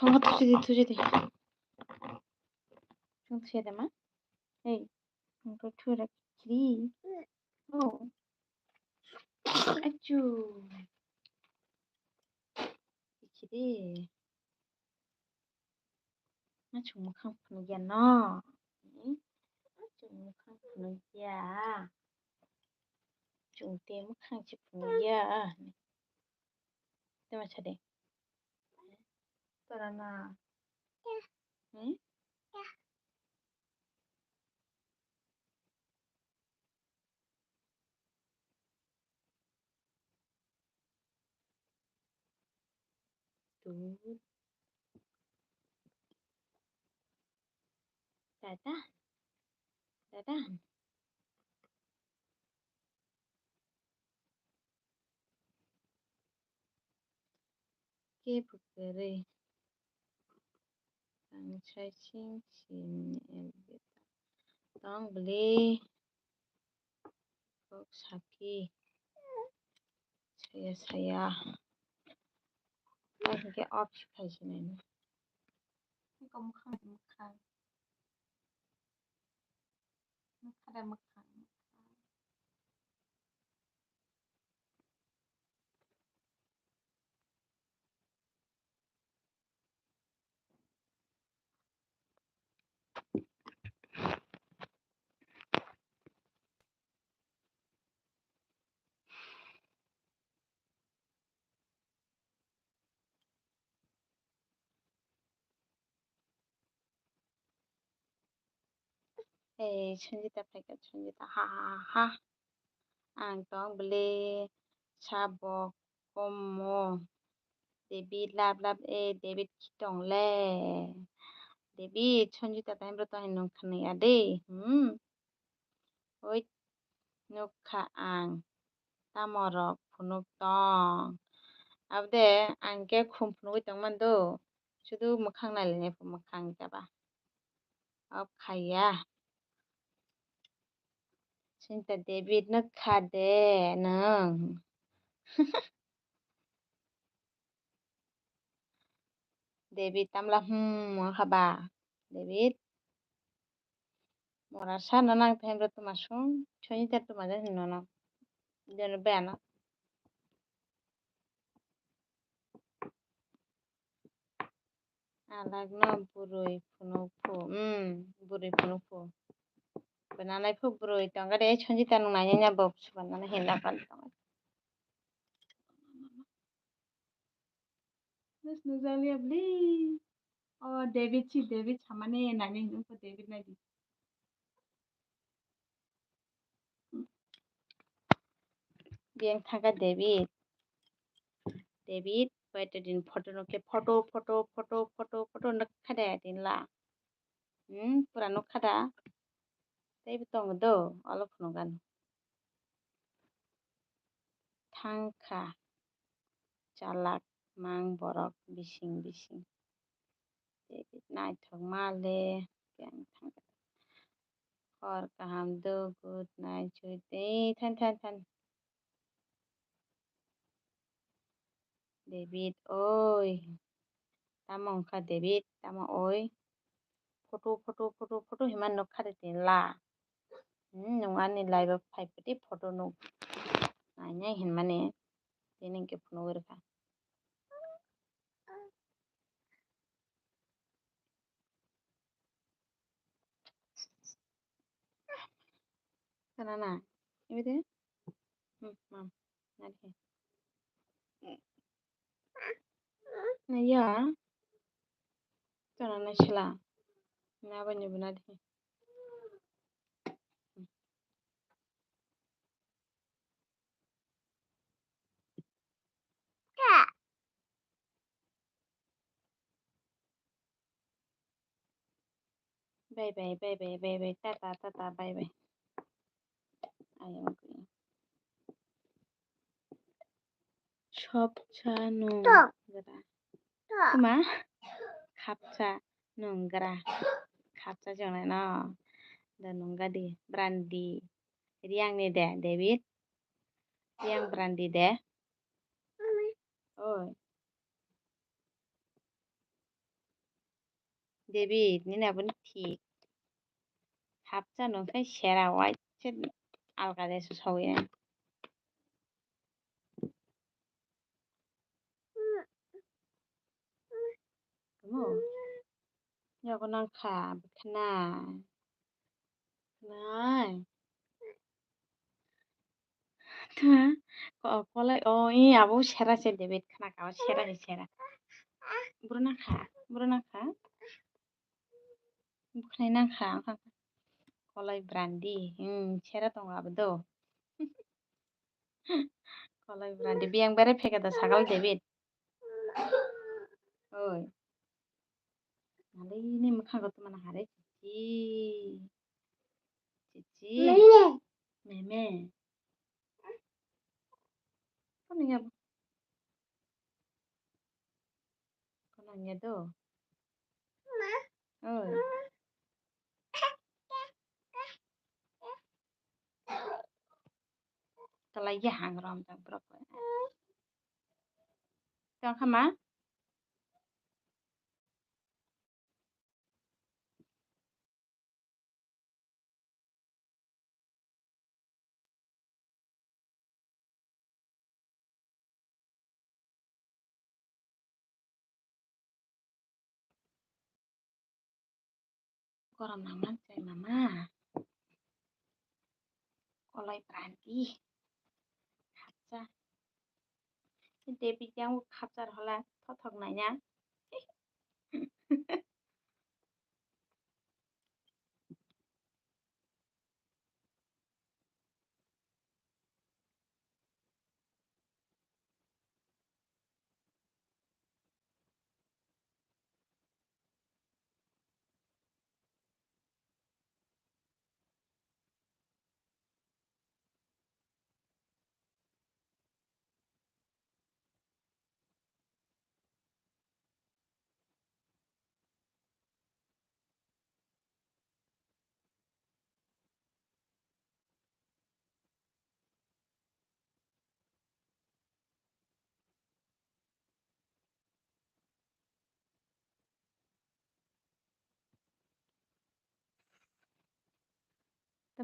Ang thujidi, thujidi. Ang thujidi ma. Ei, ang to thura kiri. Oh. Achu. Kiri. Achung mwkhang phunukya no? Hmm? Achung mwkhang phunukya. Chwng tei mwkhang se phunukya. Tama sade. Tora na. Hmm? Dud. Dada. Dada. Kebo kwrwi. Ang sai sing sini elbe tong bwle. Kok saki. Saya, saya. Ang hingke off khai sinai. Iko mwkhang, mwkhang. Mwkhang da mwkhang, mwkhang. Ei, Sanjita phaikha, Sanjita, ha, ha, ha, ha. Ang tong bwle sabo komo. David lap lap, eh, David khitong le. David, Sanjita tei bwrwi tong hinwi nung khwnwi ya de. Hmm. Oi, nukha ang. Tamo rok phunuk tong. Abode ang khe khum phunugwi tongmani do. Sudu mwkhang nailainai pho mwkhang jaba. Off khaiya. Sinta David no kha de nwng. David tamla hmm wngkha ba. David. Mora sa no nang thai bro tuma sung. Choni ta tuma jan hino no. Jono be ano. Alagno bwrwi phunukphu, um, bwrwi phunukphu. Bwnanai phu bwrwi tongkha de, Sanjita nung nainani bo subanani hinna khan tongo. Nus nujaliya bli. O David si, David samani nainani nungkho David naidi. Biyang thangkha David. David, bai te din photo nukhe, photo, photo, photo, photo, photo nukha de din la. Hmm, pura nukha da. Teibo tongo do, olo phunukgano. Thangkha. Chalak mang borok bising bising. David naithok ma le, biyang thangkha. Hor kaham do, good night, sweet. Ei, than, than, than. David, oi. Tamo wngkha David, tamo oi. Photo, photo, photo, photo hinma nukha de tini la. Hmm, nwng ani live o phai phaidi photo nuk. Nainai hinmani. Tini hwnkhe phunugwi rwkha. Kanana? Ibe de? Hmm, mam. Nadi. Naya. Kanana sila. Naba ni bunadi. Bye bye, bye bye, bye bye, tata, tata, bye bye. Ayang kui. Sopsa nung gra. Kuma? Khapsa nung gra. Khapsa jongnai no. Da nung gadi. Brandi. Riang ni de, David. Riang brandi de. Oi. David, nini aboni thik. Khapsa nung khai sera waise alka de su sawi na. Tamo? Yago nang kha, bwkhana. Nai. Tha, ko-, kolai, o, i abo sera se David khna ka, o sera se sera. Bwrwna kha, bwrwna kha. Bwkhnai nang kha, ang kha. Kolai brandi, hmm, sera tongo abo do. Kolai brandi, biyang bere pheka da sakal David. Oi. Nalai ni mwkhang rok tongmani hare chichi. Chichi. Meme. Meme. Kono ya bo? Kono ya do? Oi. Kalai ya hangram ta borok. Tong kha ma? Gorom nangmani chai mama. Kolai brandi. Khapsa. David yang khapsa hola thothok nanya.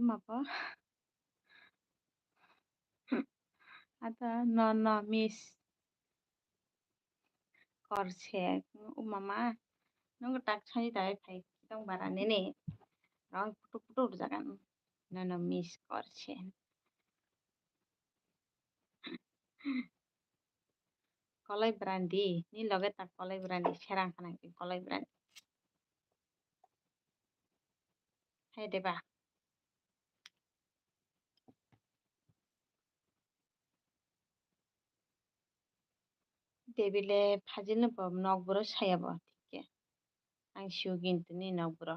Mabo. Ata no no miss. Korse, o mama, nung tak sani dai phai kitong bara nini. Rong putu putu jagan. No no miss korse. Kolai brandi, ni loge tak kolai brandi, serang kana ki kolai brandi. Hai deba. Tebile phajilno bo nok buro saya bo, thik khe. Ang sio kintu ni nok buro.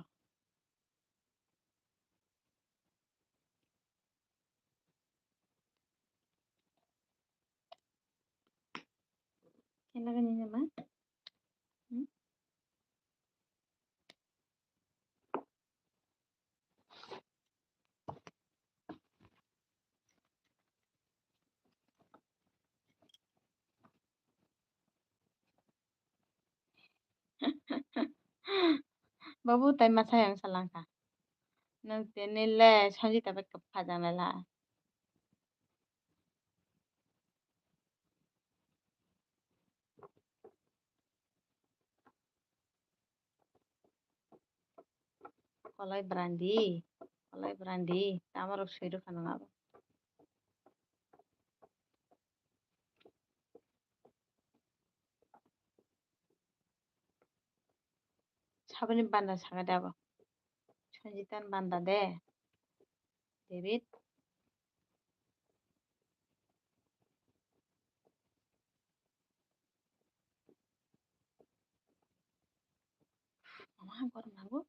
Kailaga ni nama? Hmm? Babu tai masa yang salangka. Nang tene le Sanjita bai kwpha jang le la. Kolai brandi, kolai brandi, tamo rok soi rwkha nang abo. Saboni banda saka de abo. Sanjitan banda de. David. Mama, gorok nango.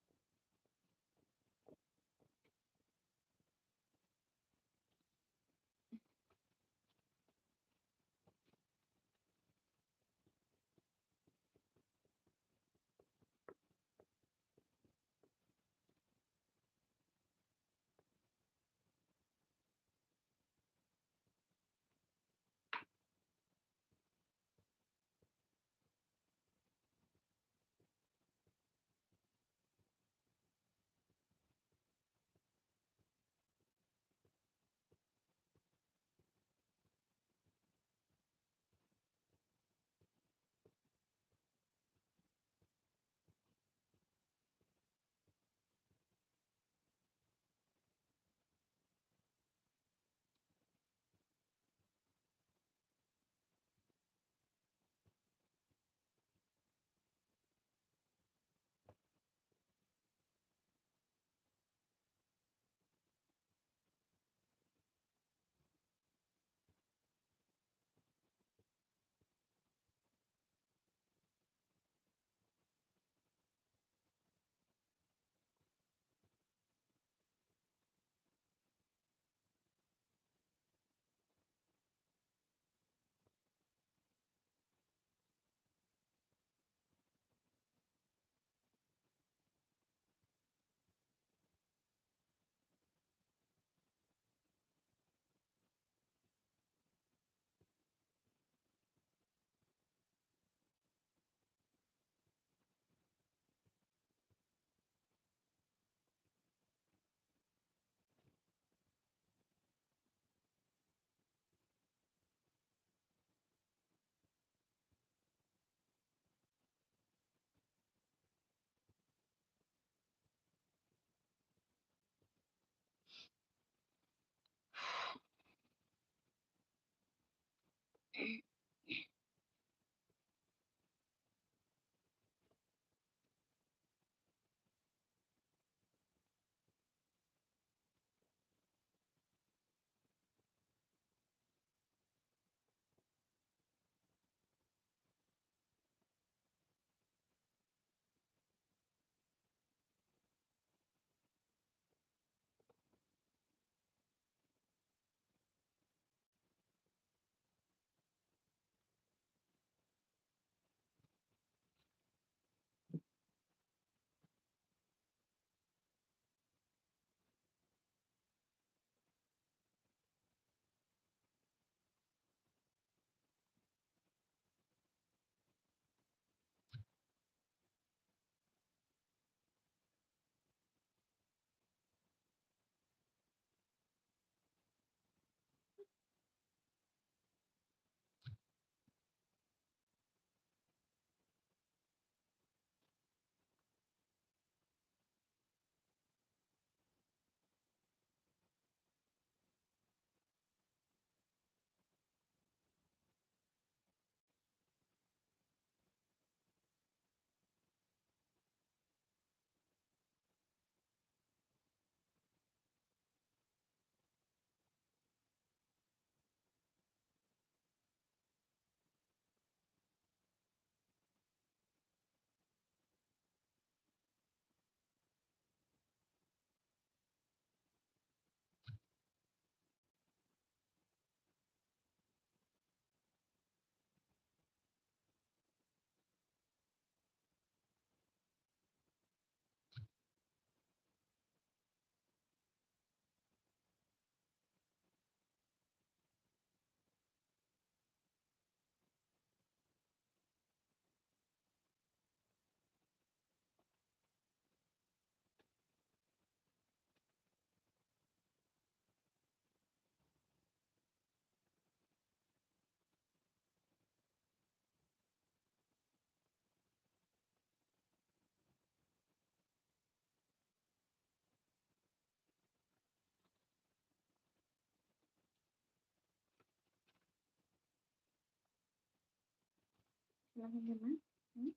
Lagai di ma. Hmm?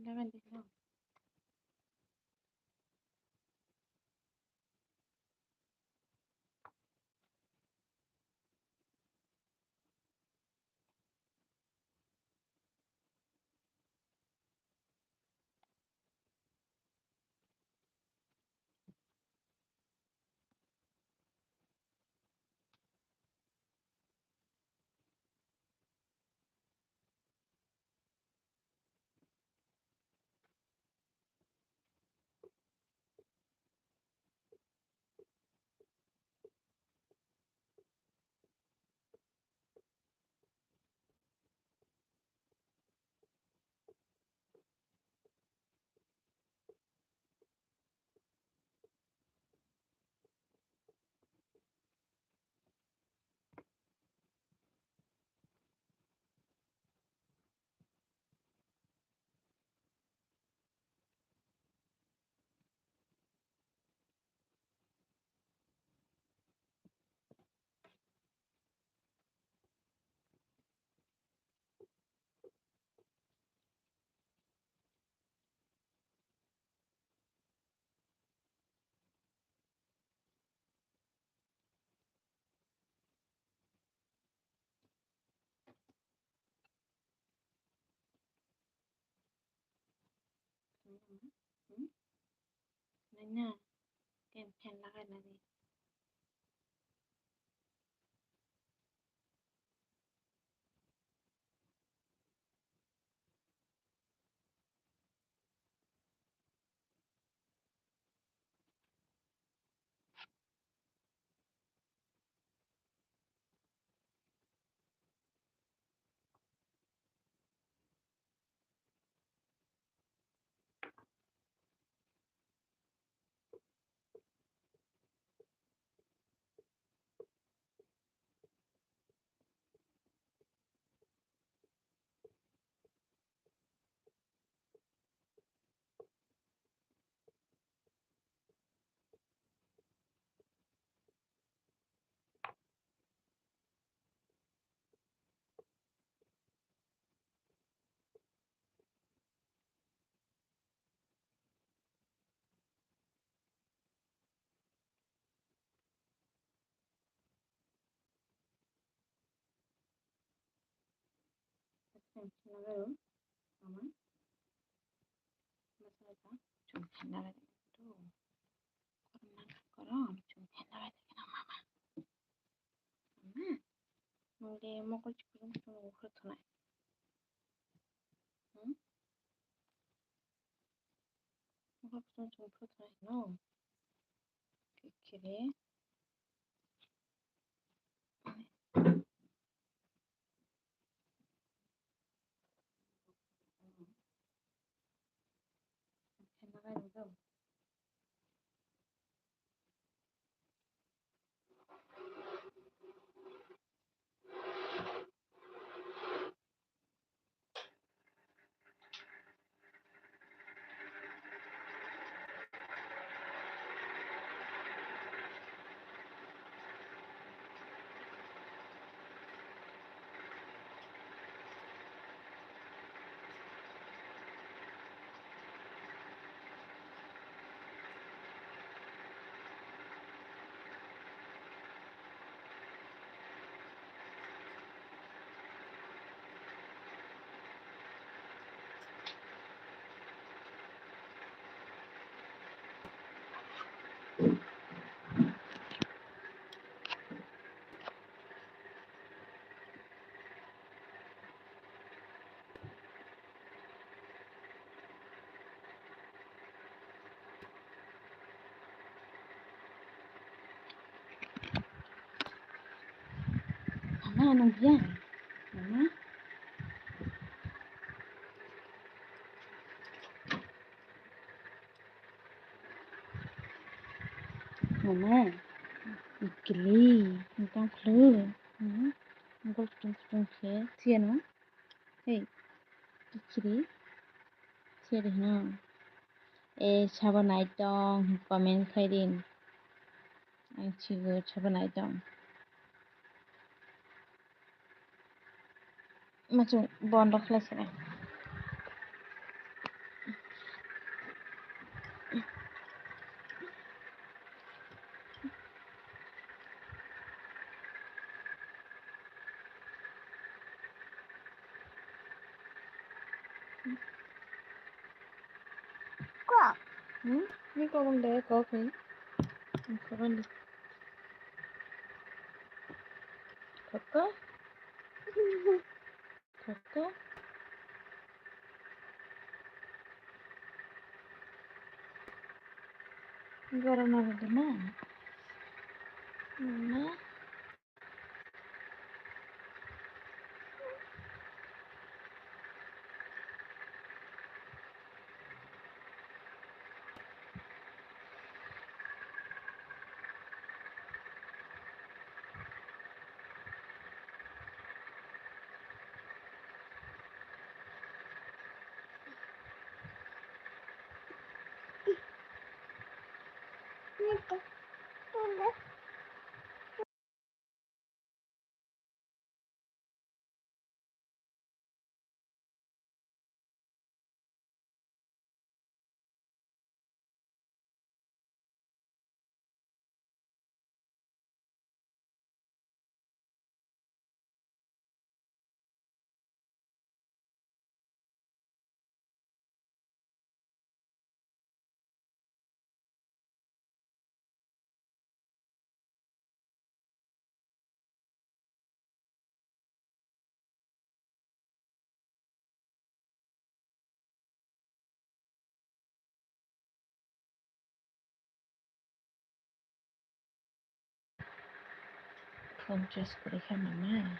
Lagai di no. Hmm? Nanya, ken fan lagai nani. Mama, masala ta chum khenna bai to. Korma korom chum khenna bai to mama. Mama, nungde mokol chukung chukung ukhra thunai. Hmm? Mokol chukung chukung ukhra thunai no. Kekere. Mama, nung ya? Mama? Mama, ikili, nungtang khlu. Mama, nungkol kutung kutung khe, thiyano. Hey, ikili, thiyari hino. E, sabo naitong, comment khaidin. Ang sigo sabo naitong. Machung bondo khlai sini. Kok. Hmm? Ni kok bang dai kok ni. Kok bang dai. Kok kok. Kok kok. Goro na bade na. Na. Phone charge kwrwi kha mama.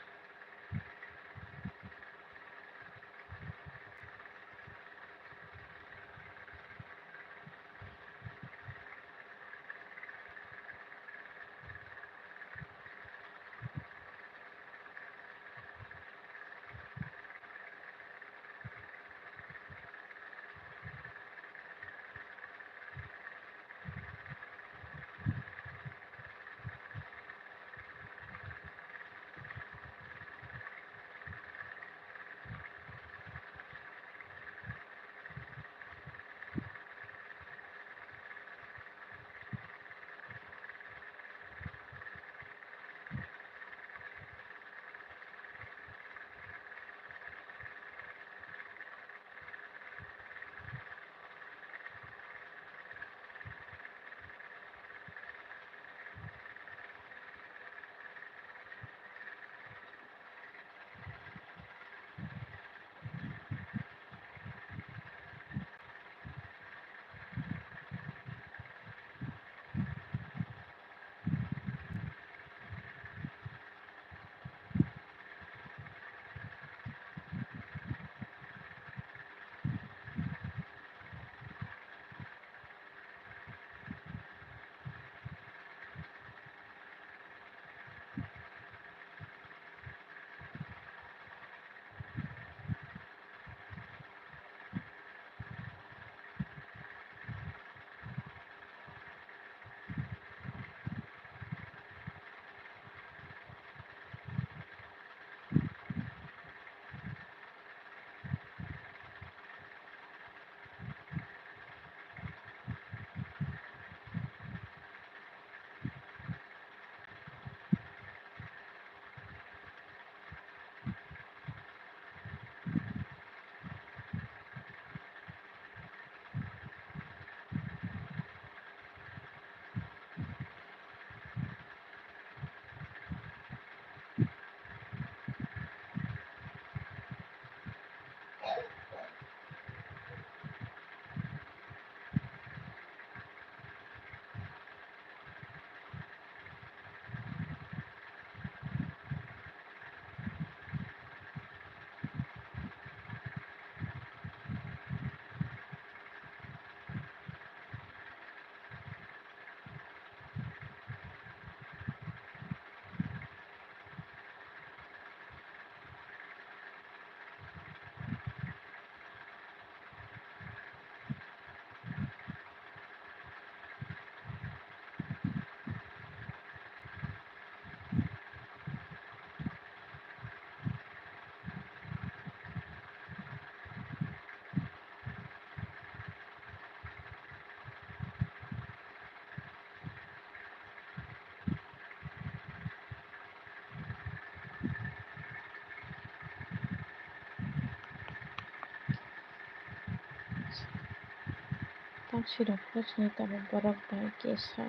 Sirok khe sini tongo borok bai kisa.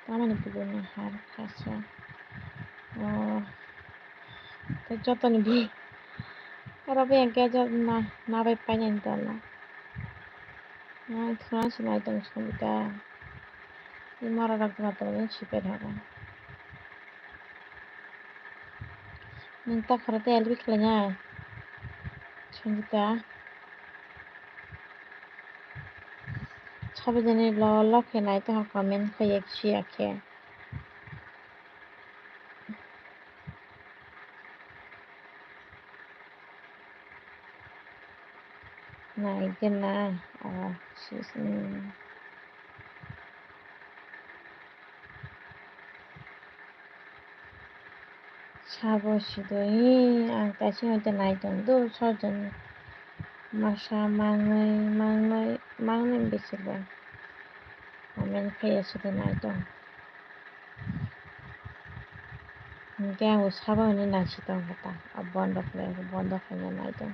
Tamoni bwlwino har khasa. O, tei jotoni bwlwi. Oro bo hwnkhe jotoni na, nabai painani dol no. Nai thwna se nai tong song da. Tei mora rok ma tongwi sipai thago. Nwng ta khoro tei L B khlainai. Songita. Sabajani lo lo khe nai tongkha comment khlaiya siya khe. Naigwna, o, sisini. Sabo sidoi, ang kaisa hwnkhe nai tong do, sojon masa mangnwi, mangnwi, mangnwi bisingo comment khaiya sidoi nai tong. Hwnkhe ang bo sabo hwnwi naisitong kha ta, a bondo khlai, bondo khlaina nai tong.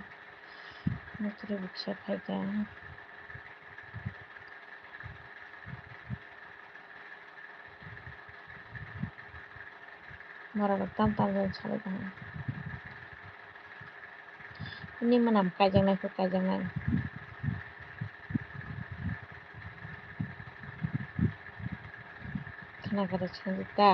Muktrwi buksa phaikha. Mora rok tam tam jon salai tong. Ini manam kaijaknai kho kaijaknai. Khna kare chhunjak ta.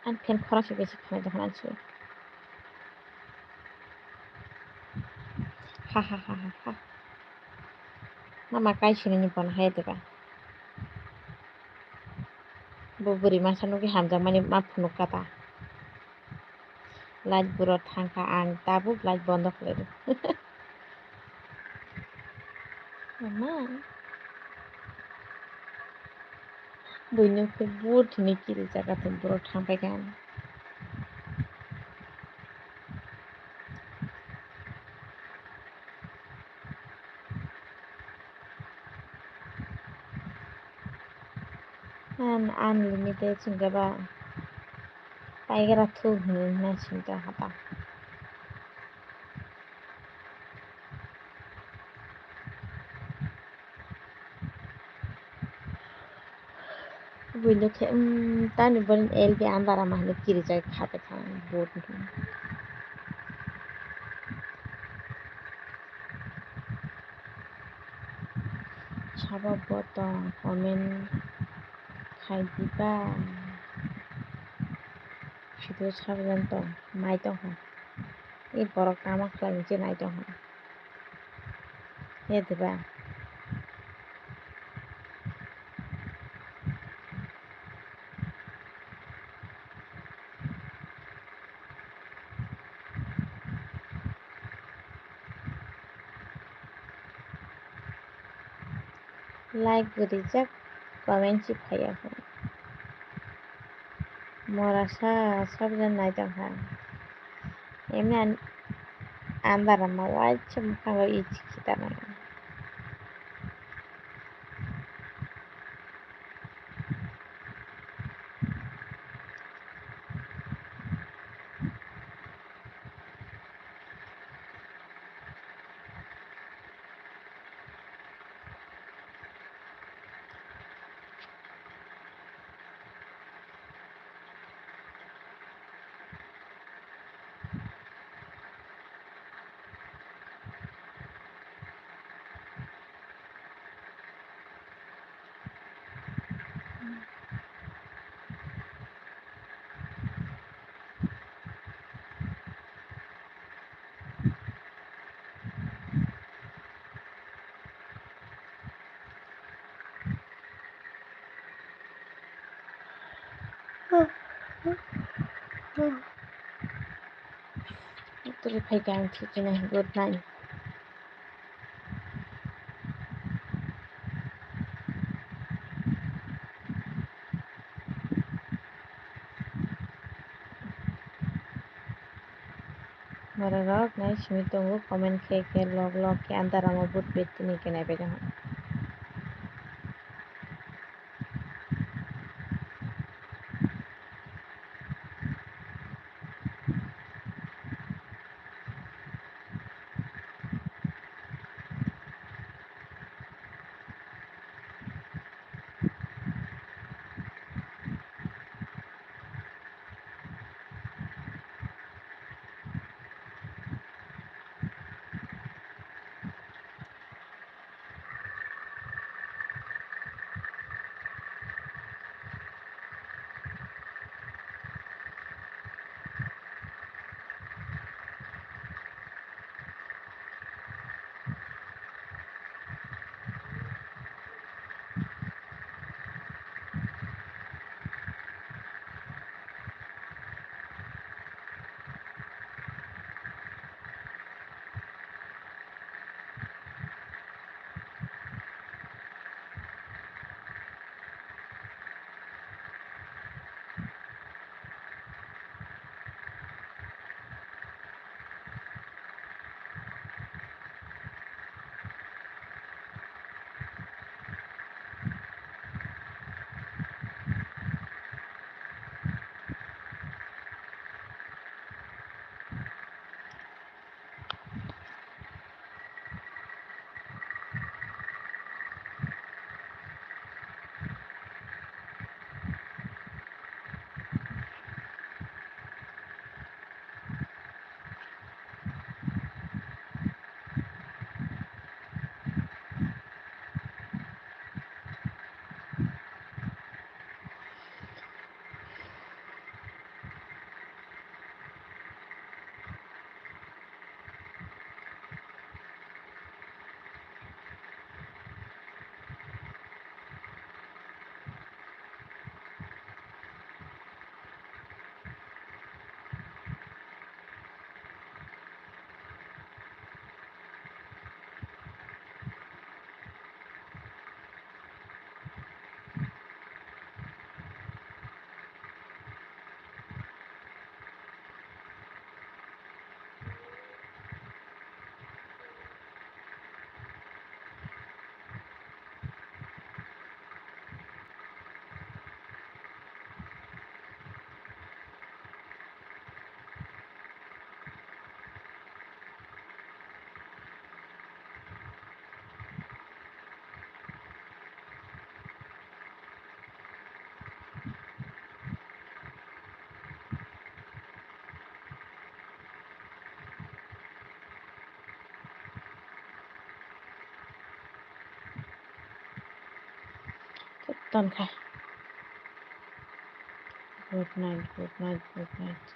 Ang fan khorang se besi khanai tongkha ang se. Ha ha ha ha ha. Mama kai sini ni bon hai de ba. Bo bwrwi masa nugwi hamjakmani ma phunuk kha ta. Light buro thangkha, ang tabuk light bondo khlai di. Mama. Buino khe but hinwi kiri jaga thum buro thang paikha. An, unlimited singkhe ba paigra thu hinwi naisingkha hata. Buino khe, um, tani borin L B andar ama hinwi kirijak kha tongkha board hinwi. Sabo bo tong comment khai diba. Sido sabojan tong, nai tongkha. Ei borok tama khlai se nai tongkha. He diba? Like bo rijak, comment se phaiya kho. Mora sa sabjak nai tongkha. Emni an-, andar ma waisa mwkhango ichi khitanai. Tuli phaikha ang thikhe nai, good night. Borok rok nai simi tongo, comment khe khe log log khe andar rama but bet tini khe nai pai tongkha. Ton kha. Good night, good night, good night.